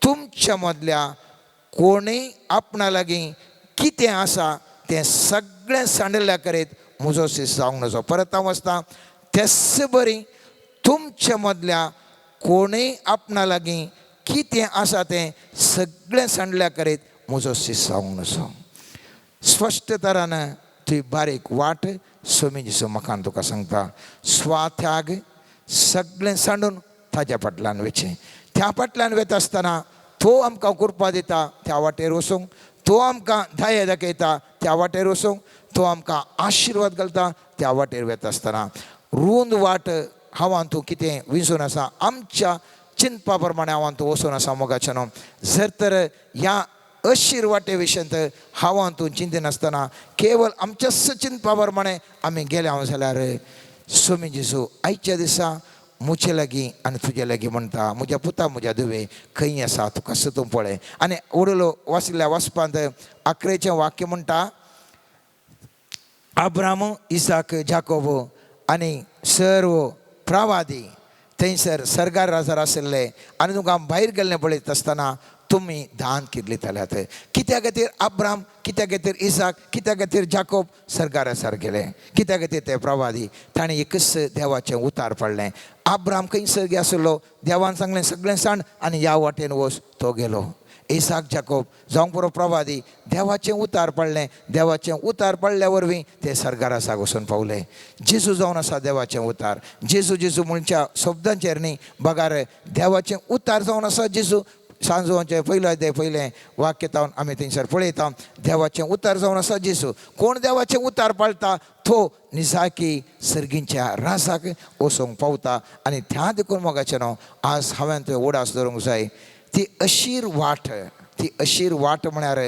D: तुमच्या मदल्या कोणीय आपणा लागीं कितें आसा तें सगळें सांडल्या करीत म्हजो शिस्त जावंक नजो. परत हांव वचता तेच बरी तुमच्या मदल्या कोणीय आपणा लागीं कितें आसा तें सगळें सांडल्या करीत म्हजो शिस्त जावंक नजो. स्पश्ट तरान ती बारीक वाट सोमी जेजू म्हाका तुका सांगता स्वात्याग सगळें सांडून ताज्या फाटल्यान वचचें. त्या फाटल्यान वता आसतना तो आमकां कृपा दिता त्या वाटेर वचूंक, तो आमकां दया दाखयता त्या वाटेर वचूंक, तो आमकां आशिर्वाद घालता त्या वाटेर वता आसतना. रूंद वाट हांवां तूं कितें विंचून आसा आमच्या चिंतपा प्रमाणे हांवां तूं वचून आसा मोगाच्यानो. जर तर ह्या अशीर वाटे विशयांत हांवां तूं चिंतिनासतना केवळ आमच्याच चिंतपा प्रमाणे आमी गेले हांव जाल्यार सोमी जेजू आयच्या दिसा म्हजे लागीं आनी तुजे लागीं म्हणटा म्हज्या पुता म्हज्या धुवे खंय आसा तुका तूं पळय. आनी उडलो वाचिल्ल्या वाचपांत 11चें वाक्य म्हणटा अब्राम इसाक जाकोब आनी सर्व प्रवादी थंयसर सरकार राजार आशिल्ले आनी तुमकां भायर गेल्लें पळयत आसतना तुमी दान किर्लिताल्यात. कित्या खातीर अब्राम, कित्या खातीर इसाक, कित्या खातीर जाकोब सरकारासार गेले, कित्या खातीर ते प्रवादी? ताणें एकच देवाचें उतार पडलें. अब्राम खंयसर गे आशिल्लो, देवान सांगलें सगळें सांड आनी ह्या वाटेन वच, तो गेलो. इसाक जाकोब जावंक पुरो प्रवादी, देवाचें उतार पडलें, देवाचें उतार पडल्या वरवीं ते सरकारासाक वचून पावले. जेजू जावन आसा देवाचें उतार. जेजू जेजू म्हणच्या शब्दांचेर न्ही बगार देवाचें उतार जावन आसा जेजू. सांजवांचें पयलें अध्याय पयलें वाक्य तावन आमी थंयसर पळयता देवाचें उतार जावन आसा जेजू. कोण देवाचें उतार पाळटा तो निजाकी सर्गींच्या राजाक वचूंक पावता. आनी त्या देखून मोगाचें न्हू आज हांवें तुवें उडास धरूंक जाय ती अशीर वाट. ती अशीर वाट म्हळ्यार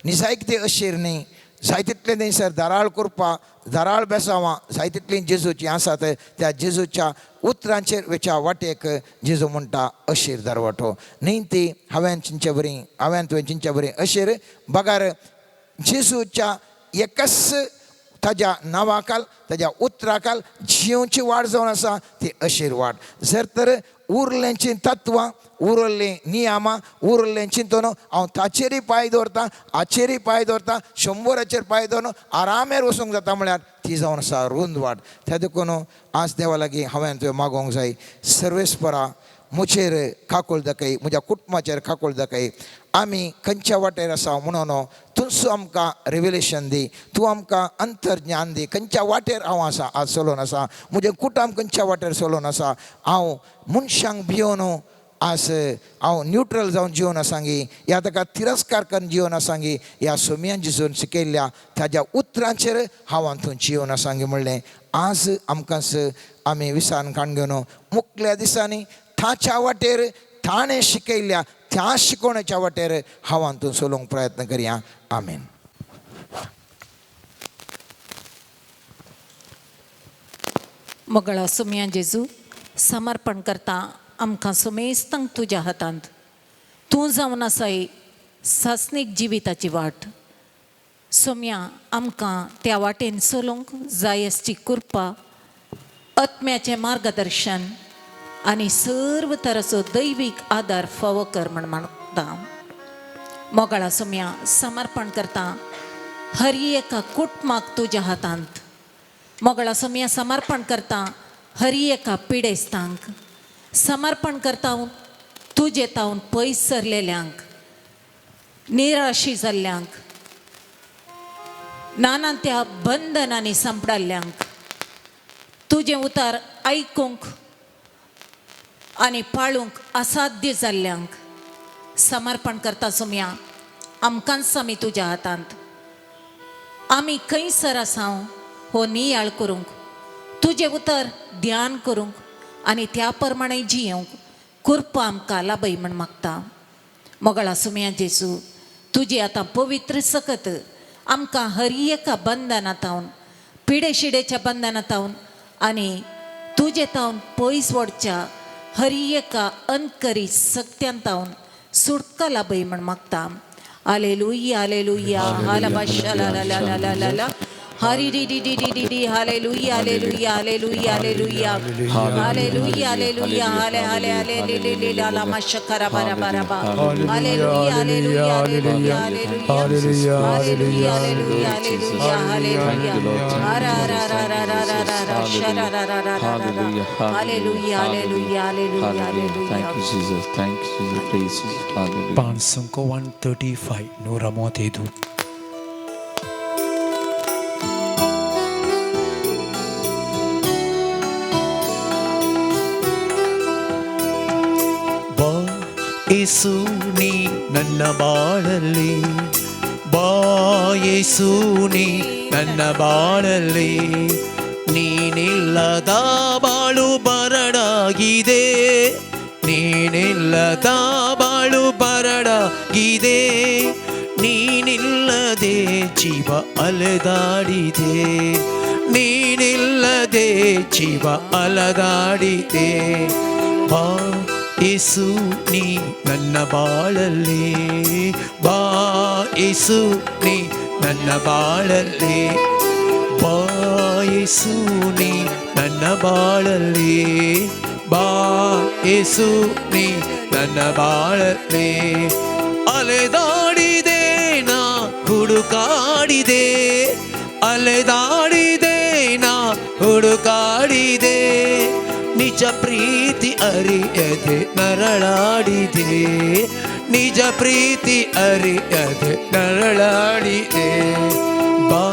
D: निजायक ती अशीर न्ही, जाय तितलें थंयसर दाराळ करपा, दाराळ बेसावां जाय तितलीं जेजूचीं आसात त्या जेजूच्या उतरांचेर वेच्या वाटेक जेजू म्हणटा अशीर दरवाटो न्ही. ती हांवें चिंचे बरी, हांवें तुवें चिंचे बरी अशीर बगार जेजूच्या एकच ताज्या नांवाखाल ताज्या उतराखाल जिवची वाट जावन आसा ती अशीर वाट. जर तर उरल्यांची तत्वां, उरल्लीं नियमां, उरल्लें चिंतून हांव ताचेरय पांय दवरता, हाचेरय पांय दवरता, 100 पांय दवरून आरामेर वचूंक जाता म्हळ्यार ती जावन आसा रूंद वाट. त्या देखून आज देवा लागीं हांवें तुवें मागोवंक जाय सर्वेस्परा म्हजेर काकूळ दाखय, म्हज्या कुटुंबाचेर काकूळ दाखय. आमी खंयच्या वाटेर आसा म्हणून तूंच आमकां रिविलेशन दी, तूं आमकां अंतर्ज्ञान दी. खंयच्या वाटेर हांव आसा आज चलोवन आसा, म्हजें कुटुंब खंयच्या वाटेर चलोवन आसा. हांव मनशांक भियोन आज हांव न्युट्रल जावन जिवन आसांगी, ह्या ताका तिरस्कार करून जिवन आसांगी, ह्या सोमयान जिजून शिकयल्ल्या ताज्या उतरांचेर हांव हातूंत जिवन आसांगी म्हणलें आज आमकां आमी विसान काण घेवन मुखल्या दिसांनी ताच्या वाटेर ताणें शिकयल्ल्या त्या शिकोवण्याच्या वाटेर हांव हातूंत चलोवंक प्रयत्न करया. आमेन.
E: मोगळा सोमया जेजू समर्पण करता आमकां सुमेस्तांक तुज्या हातांत. तूं जावन आसाय सासणीक जिविताची वाट. सोमया आमकां त्या वाटेन चलूंक जाय आसची कृपा, आत्म्याचें मार्गदर्शन आनी सर्व तराचो दैवीक आदार फावो कर म्हण मागता. मोगाळा सोमया समर्पण करता हर एका कुटुंबाक तुज्या हातांत. मोगळा सोमया समर्पण करता हर एका पिडेस्तांक. समर्पण करता तुजे तावन पयस सरलेल्यांक, निराशी जाल्ल्यांक, नाना त्या बंधनांनी सांपडाल्ल्यांक. तुजें उतार आयकूंक आनी पाळूंक असाध्य जाल्ल्यांक समर्पण करता सोमया आमकांच आमी तुज्या हातांत. आमी खंयसर आसा हो नियाळ करूंक, तुजें उतर ध्यान करूंक आनी त्या प्रमाणे जियेवंक कृपा आमकां लाभय म्हण मागता. मोगळा सोमया जेजू तुजी आतां पवित्र सकत आमकां हर एका बंधनांत, पिडे शिडेच्या बंधनांत आनी तुजे तावन पयस वडच्या हर एका अनकरी सक्त्यान तावन सुटका लाभय म्हण मागता. हालेलुया हालेलुया हालबाशा ला ला ला ला ला ला Hari D D D D D D hallelujah hallelujah hallelujah hallelujah hallelujah hallelujah हाले हाले हाले ले ले ले ला ला मशकरा बारा बारा बा hallelujah hallelujah hallelujah hallelujah hallelujah hallelujah hallelujah hallelujah हरा हरा हरा हरा हरा हरा शरा रा रा रा रा रा hallelujah hallelujah hallelujah hallelujah.
B: Thank you, Jesus. Thank you, Jesus. Praise Jesus. Hallelujah.
C: 535 135. ಯೇಸು ನೀ ನನ್ನ ಬಾಳಲ್ಲಿ, ಬಾ ಯೇಸು ನೀ ನನ್ನ ಬಾಳಲ್ಲಿ. ನೀನಿಲ್ಲದ ಬಾಳು ಬರಡಾಗಿದೆ, ನೀನಿಲ್ಲದ ಬಾಳು ಬರಡಾಗಿದೆ. ನೀನಿಲ್ಲದೆ ಜೀವ ಅಲೆದಾಡಿದೆ, ನೀನಿಲ್ಲದೆ ಜೀವ ಅಲೆದಾಡಿದೆ. ಬಾ ಯೇಸು ನೀ ನನ್ನ ಬಾಳಲ್ಲಿ, ಬಾ ಯೇಸು ನೀ ನನ್ನ ಬಾಳಲ್ಲಿ, ಬಾ ಯೇಸು ನೀ ನನ್ನ ಬಾಳಲ್ಲಿ, ಬಾ ಯೇಸು ನೀ ನನ್ನ ಬಾಳಲ್ಲಿ. ಅಲೆದಾಡಿದೆ ನಾ ಹುಡುಕಾಡಿದೆ, ಅಲೆದಾಡಿದೆ ನಾ ಹುಡುಕಾಡಿದೆ. ನಿಜ ಪ್ರೀತಿ ಅರಿಯದೆ ನರಳಾಡಿದೆ, ನಿಜ ಪ್ರೀತಿ ಅರಿಯದೆ ನರಳಾಡಿದೆ. ಬಾ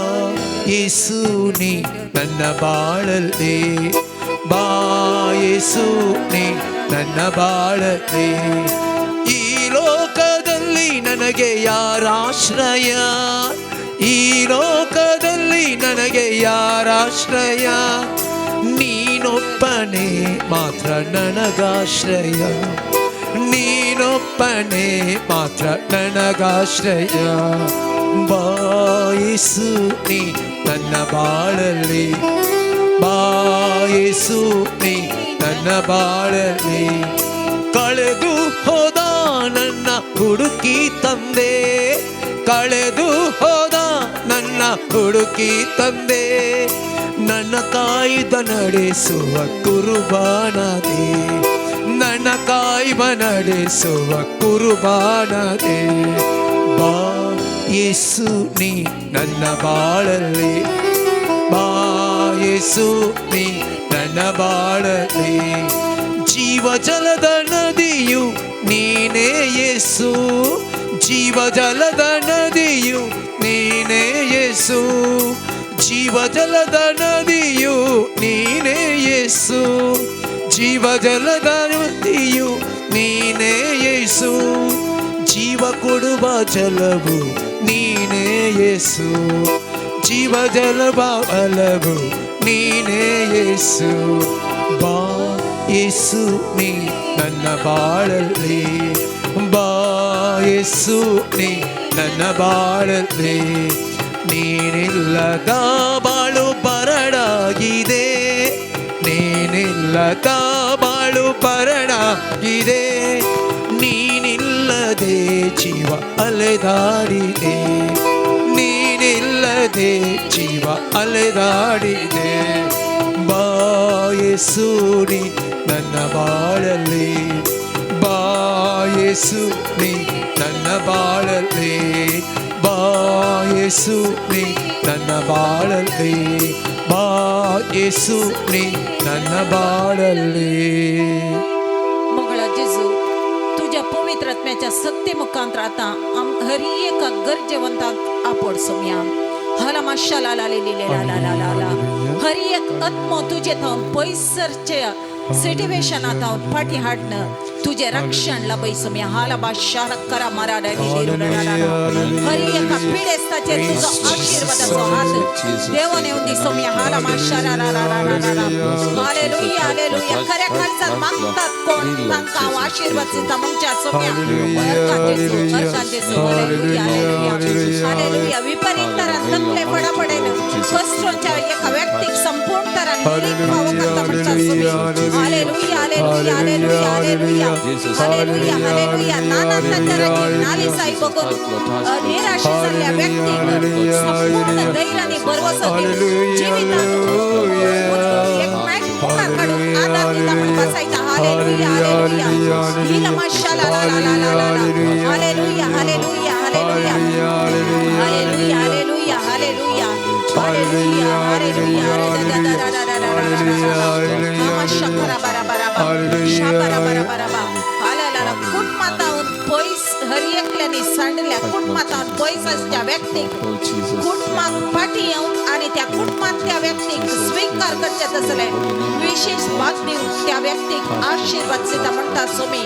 C: ಯೇಸು ನೀ ನನ್ನ ಬಾಳಲ್ಲಿ, ಬಾ ಯೇಸು ನೀ ನನ್ನ ಬಾಳಲ್ಲಿ. ಈ ಲೋಕದಲ್ಲಿ ನನಗೆ ಯಾರಾಶ್ರಯ, ಈ ಲೋಕದಲ್ಲಿ ನನಗೆ ಯಾರಾಶ್ರಯ. ನೀನೊಬ್ಬನೇ ಮಾತ್ರ ನನಗಾಶ್ರಯ, ನೀನೊಬ್ಬನೇ ಮಾತ್ರ ನನಗಾಶ್ರಯ. ಬಾ ಯೇಸು ನೀ ನನ್ನ ಬಾಳಲ್ಲಿ, ಬಾ ಯೇಸು ನೀ ನನ್ನ ಬಾಳಲ್ಲಿ. ಕಳೆದು ಹೋದ ನನ್ನ ಹುಡುಕಿ ತಂದೆ, ಕಳೆದು ಹೋದ ನನ್ನ ಹುಡುಕಿ ತಂದೆ. ನನ್ನ ಕಾಯ್ದ ನಡೆಸುವ ಕುರುಬಾನದೆ, ನನ್ನ ಕಾಯ್ವ ನಡೆಸುವ ಕುರುಬಾನದೆ. ಬಾ ಯೇಸು ನೀ ನನ್ನ ಬಾಳಲ್ಲಿ, ಬಾ ಯೇಸು ನೀ ನನ್ನ ಬಾಳಲ್ಲಿ. ಜೀವ ಜಲದ ನದಿಯು ನೀನೇ ಯೇಸು, ಜೀವ ಜಲದ ನದಿಯು ನೀನೇ ಯೇಸು, ಜೀವ ಜಲದ ನದಿಯು ನೀನೇ ಯೇಸು, ಜೀವ ಜಲದ ನದಿಯು ನೀನೇ ಯೇಸು. ಜೀವ ಕೊಡುವ ಜಲವು ನೀನೇ ಯೇಸು, ಜೀವ ಜಲವ ಬಲವು ನೀನೇ ಯೇಸು. ಬಾ ಯೇಸು ನೀ ನನ್ನ ಬಾಳಲ್ಲಿ, ಬಾ ಯೇಸು ನೀ ನನ್ನ ಬಾಳಲ್ಲಿ. ನೀನಿಲ್ಲದ ಬಾಳು ಬರಡಾಗಿದೆ, ನೀನಿಲ್ಲದ ಬಾಳು ಬರಡಾಗಿದೆ. ನೀನಿಲ್ಲದೆ ಜೀವ ಅಲೆದಾಡಿದೆ, ನೀನಿಲ್ಲದೆ ಜೀವ ಅಲೆದಾಡಿದೆ. ಬಾ ಯೇಸು ನೀ ನನ್ನ ಬಾಳಲ್ಲಿ, ಬಾ ಯೇಸು ನೀ ನನ್ನ ಬಾಳಲ್ಲಿ, ಬಾ ಯೇಸು ನೀ ನನ್ನ ಬಾಳಲ್ಲಿ, ಬಾ ಯೇಸು ನೀ ನನ್ನ ಬಾಳಲ್ಲಿ.
E: मंगळा जेजू, तुझ्या पवित्र आत्म्याच्या सत्य मुखांतर आता आम हरी एका गरजेवंताक आपड सोम्या हाला माशा ला ला ली ली ला ला ला ला ला. हरी एक आत्मो तुझे थावन पयसरचे सिटिवेशना थावन फाटी हाडणं तुझे रक्षण लभय सोम्या हाला बाशा करा मरा ला ली ली ला ला ला. हरी एका पिडेस्ताचेर तुझो आशीर्वादाचो हात देवान येवन दी सोम्या हाला माशा ला ला ला ला ला ला. Hallelujah hallelujah. खऱ्या काळजात मागतात कोण तांकां हांव आशीर्वाद दिता म्हणच्या सोम्या. हरकान जेजू, हालेलुया हालेलुया हालेलुया. विपरीत तरान तकले फडाफडेन कस्टोच्या एका व्यक्तीक संपूर्ण तरान हिलींग फावो करता म्हणटा सोम्या. Hallelujah hallelujah hallelujah hallelujah hallelujah hallelujah. नाना तरांची नालिसाई बघून निराश जाल्ल्या व्यक्तीक संपूर्ण धैर्य आनी भरवसो दिवन जिवितांत एक मॅट मुखार काडून आदार दिता म्हण बसायता. Hallelujah hallelujah. लीला माशा ला ला ला ला ला ला. Hallelujah hallelujah hallelujah hallelujah hallelujah hallelujah hallelujah hallelujah. दा दा दा दा दा दा दा दा दा. शकरा बरा बरा बा शाबरा बरा बरा बा. हालेला कुटुंबांत पयस हर एकल्यानी सांडल्या कुटुंबांत पयस आसा त्या व्यक्तीक कुटुंबाक फाटी येवंक आनी त्या कुटुंबात त्या व्यक्तीक स्वीकार करचे तसले विशेष भाग दिवन त्या व्यक्तीक आशीर्वाद दिता म्हणटा स्वामी.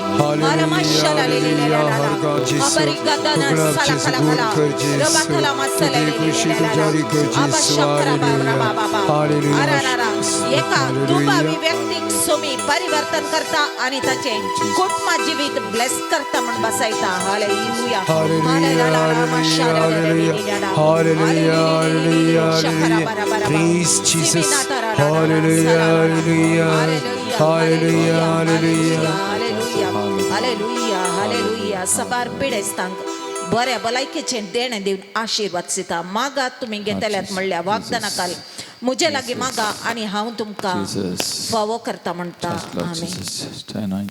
E: एका दुबावी व्यक्तीक स्वामी परिवर्तन करता आणि ताचे कुटुंबा जिवीत ब्लेस करता म्हण बसायता. Hallelujah
C: hallelujah hallelujah hallelujah. Praise Jesus. Hallelujah hallelujah hallelujah hallelujah
E: hallelujah hallelujah. सबार पिडेस्तांक बऱ्या भलायकेचें देणें दिवन आशिर्वाद दिता. मागात तुमी घेतल्यात म्हणल्या वागदाना काल म्हजे लागीं मागा आनी हांव तुमकां फावो करता म्हणटा. आमेन.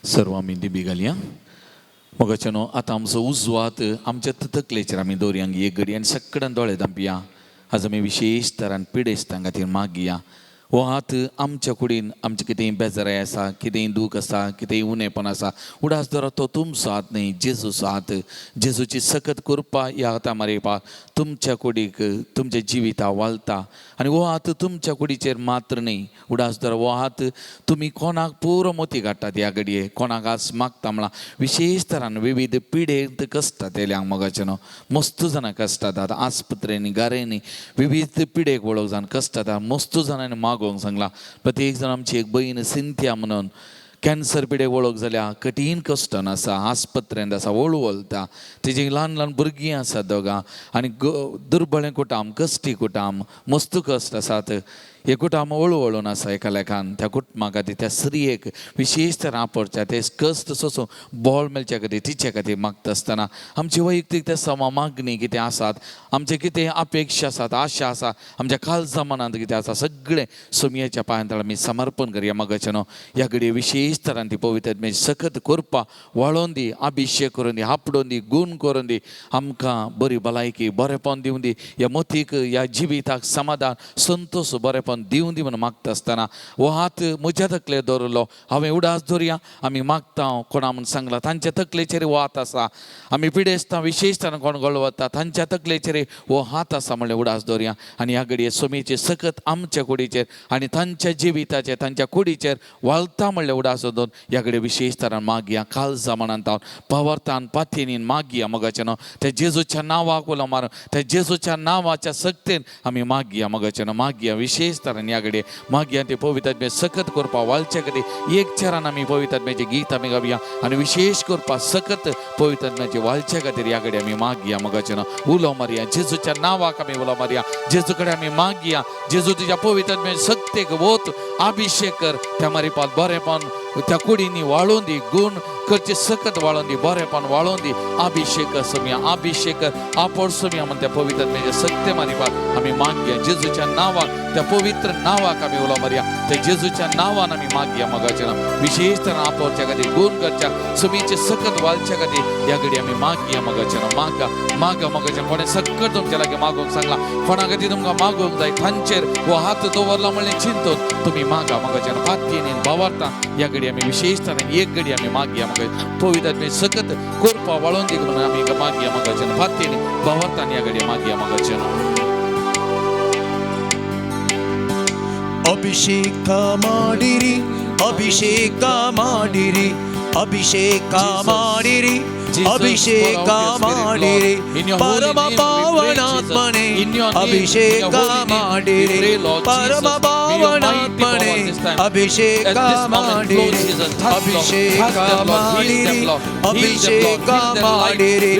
B: सर्व आमी दिबी घालया मोगाचे न्हू. आतां आमचो उजवात आमच्या तकलेचेर आमी दवरया एक घडी आनी सगळ्यान दोळे धांपया. आज आमी विशेश तरान पिडेस्तां खातीर मागया. हो हात आमच्या कुडीन आमचें कितेंय बेजाराय आसा, कितेंय दूख आसा, कितेंय उणेपण आसा, उडास दवरात तो तुमचो हात न्हय, जेजूचो हात. जेजूची सकत कृपा ह्या हाता मारपा तुमच्या कुडीक तुमच्या जिविता वालता आनी हो हात तुमच्या कुडीचेर मात्र न्हय. उडास दवरा हो हात तुमी कोणाक पुरो मोती काडटात ह्या घडये, कोणाक आज मागता म्हळां विशेश तरान विविध पिडेंत कसता तेल्यांक मोगाचें न्हू. मस्त जाणां कसतात आस्पत्रेंनी गाऱ्यांनी विविध पिडेक वळख जावन कसतात. मस्त जाणांनी मागोवंक सांगलां. प्रत्येक जाण आमची एक भयण सिंथिया म्हणून कॅन्सर पिडेक वळख जाल्या, कठीण कश्टान आसा, आस्पत्रेंत आसा, वळवळता. तेजी ल्हान ल्हान भुरगीं आसात दोगां आनी दुर्बळें कुटाम, कश्टी कुटाम, मस्त कश्ट आसात. हे कुटाम वळवळून आसा एका लेखान त्या कुटुंबा खातीर, त्या स्त्रियेक विशेश तरान आपोवच्या ते कश्ट सोसून बळ मेळच्या खातीर तिचे खातीर मागता आसतना आमची वैयक्तीक त्या समा मागणी कितें आसात, आमचे कितें अपेक्षा आसात, आशा आसा, आमच्या काळजा मनांत कितें आसा सगळें सोमयेच्या पांयांत आमी समर्पण करया मोगाचें न्हू. ह्या घडये विशेश तरान ती पवित्र सकत करपा वाळोवन दी, अभिशेक करून दी, हापडोवन दी, गूण करून दी, आमकां बरी भलायकी बरेपण दिवन दी, ह्या मोतीक ह्या जिविताक समाधान संतोश बरेपण दिवन दी म्हणून मागता आसतना हो हात म्हज्या तकलेर दवरलो. हांवें उडास दवरया. आमी मागता कोणा म्हूण सांगलां तांच्या तकलेचेर हो हात आसा. आमी पिडेस्तां विशेश तरान कोण गळवता तांच्या तकलेचेर हो हात आसा म्हणलें उडास दवरया. आनी ह्या घडये सोमीचे सकत आमच्या कुडीचेर आनी तांच्या जिविताचेर तांच्या कुडीचेर वालता म्हणलें उडास दवरून ह्या घडये विशेश तरान मागया. काळजा मनांत पवर्तान पातयेन मागया मोगाचें न्हू. त्या जेजूच्या नांवाक उलो मारून त्या जेजूच्या नांवाच्या सक्तेन आमी मागया मोगाचें न्हू. मागया विशेश तरान ह्या घडये मागया ते पवित्र सकत करपा वालचे खातीर एक चरान आमी पवित्र गीत आमी गावया आनी विशेश करपा सकत पवित्र वालचे खातीर ह्या घडये आमी मागया मोगाचें न्हू. उलो मारया जेजूच्या नांवाक आमी उलो मारया. जेजू कडेन आमी मागया. जेजू तुज्या पवित्र सक्तेक वत अभिशेक कर त्या मारिपात बरेपण त्या कुडींनी वाळोवन दी, गूण करचे सकत वाळोवन दी, बरेपण वाळोवन दी, अभिशेक सोमया, अभिशेक आपोड सोमया म्हण त्या पवित्र सत्य मारिपात आमी मागया. जेजूच्या नांवाक त्या पवित्र नांवाक आमी उलो मारया. त्या जेजूच्या नांवान आमी मागया मोगाचें न्हू. विशेश तरान आपोवच्या खातीर गूण करच्या सोमीचे सकत वालच्या खातीर ह्या घडये आमी मागया मोगाचें न्हू. मागा मागा मोगाचें. कोणें सकत तुमच्या लागीं मागोवंक सांगलां, कोणा खातीर तुमकां मागोवंक जाय तांचेर हो हात दवरला म्हणलें चिंतून तुमी मागा मोगाचें न्हू. पातयेन भावार्तान ह्या घडये आमी विशेश तरान एक घडी आमी मागया मोगाचें पवित्र सकत करपा वाळोवन दी म्हणून आमी मागया मोगाचें न्हू. पातयेन भावार्तान ह्या घडये मागया मोगाचें न्हू.
C: ಅಭಿಷೇಕ ಮಾಡಿರಿ, ಅಭಿಷೇಕ ಮಾಡಿರಿ, ಅಭಿಷೇಕ ಮಾಡಿರಿ, ಅಭಿಷೇಕ ಮಾಡಿರಿ, ಪರಮ ಪಾವನಾತ್ಮನೇ ಅಭಿಷೇಕ ಮಾಡಿರಿ, ಪರಮ ಪಾವನಾತ್ಮನೇ ಅಭಿಷೇಕ ಮಾಡಿರಿ, ಅಭಿಷೇಕ ಮಾಡಿರಿ, ಅಭಿಷೇಕ ಮಾಡಿರಿ,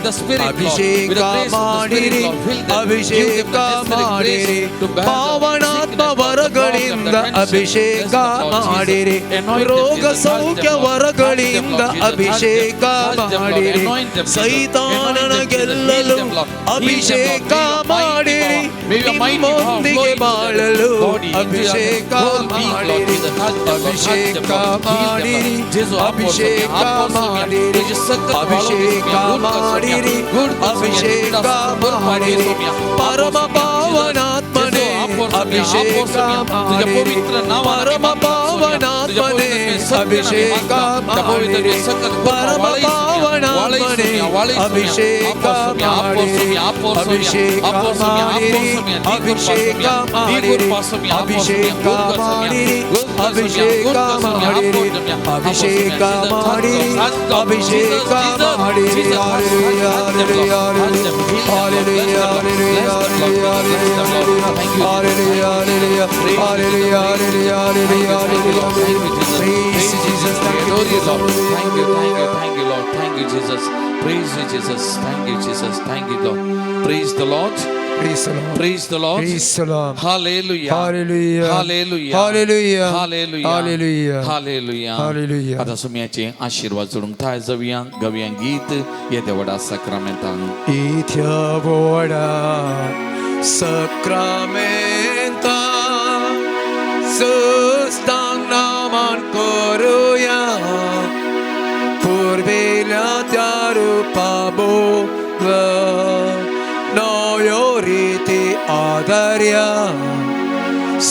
C: ಅಭಿಷೇಕ ಮಾಡಿರಿ, ಅಭಿಷೇಕ ಮಾಡಿರಿ, ಪಾವನಾತ್ಮ ವರಗಳಿಂದ ಅಭಿಷೇಕ ಮಾಡಿರಿ, ರೋಗ ಸೌಖ್ಯ ವರಗಳಿಂದ ಅಭಿಷೇಕ ಮಾಡಿರಿ, ಸೈತಾನನ ಗೆಲ್ಲಲು ಅಭಿಷೇಕ ಮಾಡಿರಿ, ನಿಮ್ಮೊಂದಿಗೆ ಬಾಳಲು ಅಭಿಷೇಕ ಮಾಡಿರಿ, ಅಭಿಷೇಕ ಮಾಡಿರಿ, ಅಭಿಷೇಕ ಮಾಡಿರಿ, ಅಭಿಷೇಕ ಮಾಡಿರಿ, ಅಭಿಷೇಕ ಮಾಡಿರಿ, ಪರಮ ಪಾವನಾತ್ಮನೇ अभिषेक ಮಾಡಿರಿ ಪರಮ ಪಾವನಾತ್ಮನೆ ಅಭಿಷೇಕ ಮಾಡಿರಿ ಪರಮ ಪಾವನಾತ್ಮನೆ ಅಭಿಷೇಕ ಮಾಡಿರಿ ಅಭಿಷೇಕ ಮಾಡಿರಿ ಅಭಿಷೇಕ ಮಾಡಿರಿ ಅಭಿಷೇಕ ಮಾಡಿರಿ ಅಭಿಷೇಕ ಮಾಡಿರಿ ಅಭಿಷೇಕ ಮಾಡಿರಿ ಅಭಿಷೇಕ ಮಾಡಿರಿ hallelujah hallelujah hallelujah hallelujah hallelujah hallelujah hallelujah hallelujah hallelujah hallelujah. Praise Jesus. Thank you,
B: Adore you,
C: Jesus.
B: Lord. Thank you, thank you, thank you, Lord. Thank you, Jesus. Praise you, Jesus. Thank you, Jesus. Thank you, Lord. Praise the Lord.
A: Praise the Lord.
B: Praise the Lord.
A: Praise the Lord.
B: Hallelujah.
A: Hallelujah.
B: Hallelujah.
A: Hallelujah.
B: Hallelujah.
A: Hallelujah.
B: Hallelujah.
A: Hallelujah.
B: आता सुम्याचे आशीर्वाद जोडूंक थाय जावया गवया गीत येद्या व्हडा साक्रामेंतान.
C: इथ्या व्हडा सक्रामेंता सुस्तांग Naaman करुया पुर्वेल्या त्या रुपा बोग नव्यो रिती आदर्या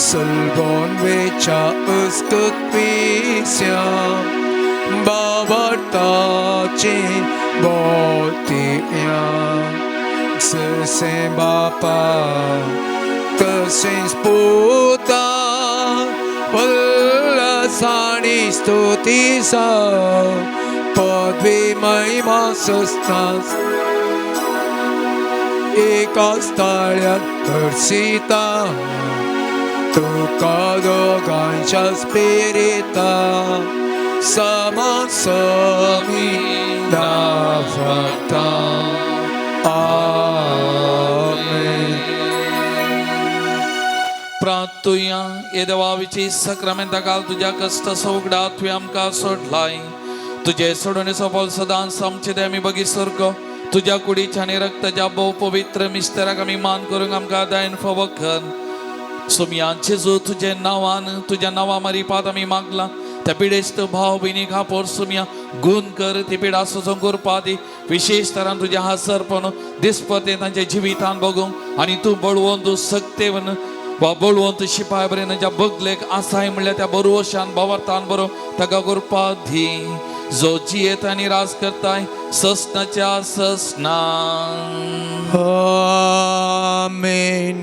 C: सलगोन वेच्या उस्तुत्विस्या बाबर्ताची बोतिया तसें बापा तसेंच पुता उल्हासानी स्तुतीसा पदवी महिमा सस्तास एका ताळ्यात हर्षिता तुका दोगांच्या स्पिरिता समासमी दाफता. आमेन.
B: प्रार्थुया ये देवाविची सक्रामेंता काल तुज्या कश्ट सवगडा तुवें आमकां सोडलाय तुजे सोडून सफल सदांच आमचे ते आमी बगी सारको तुज्या कुडीच्या आनी रक्ताच्या भोव पवित्र मिस्तेराक आमी मान करूंक आमकां दायन फावो कर. सोमया जेजू, तुजे नांवान तुज्या नांवा मारिपात आमी मागला त्या पिडेस्त भाव भयणीक हापोर सुमया गुण कर ती पिडा सोसूंक उरपा दी. विशेश तरान तुज्या हासरपण दिसपते तांच्या जिवितान बगूंक आनी तूं बळवंत सक्तेवन वा बळवंत शिपाय बरें तांच्या बगलेक आसाय म्हणल्यार त्या बरोवशान भावार्थान बरो ताका करपा दी, जो जियेत आनी राज करताय ससनाच्या ससना.
C: आमेन.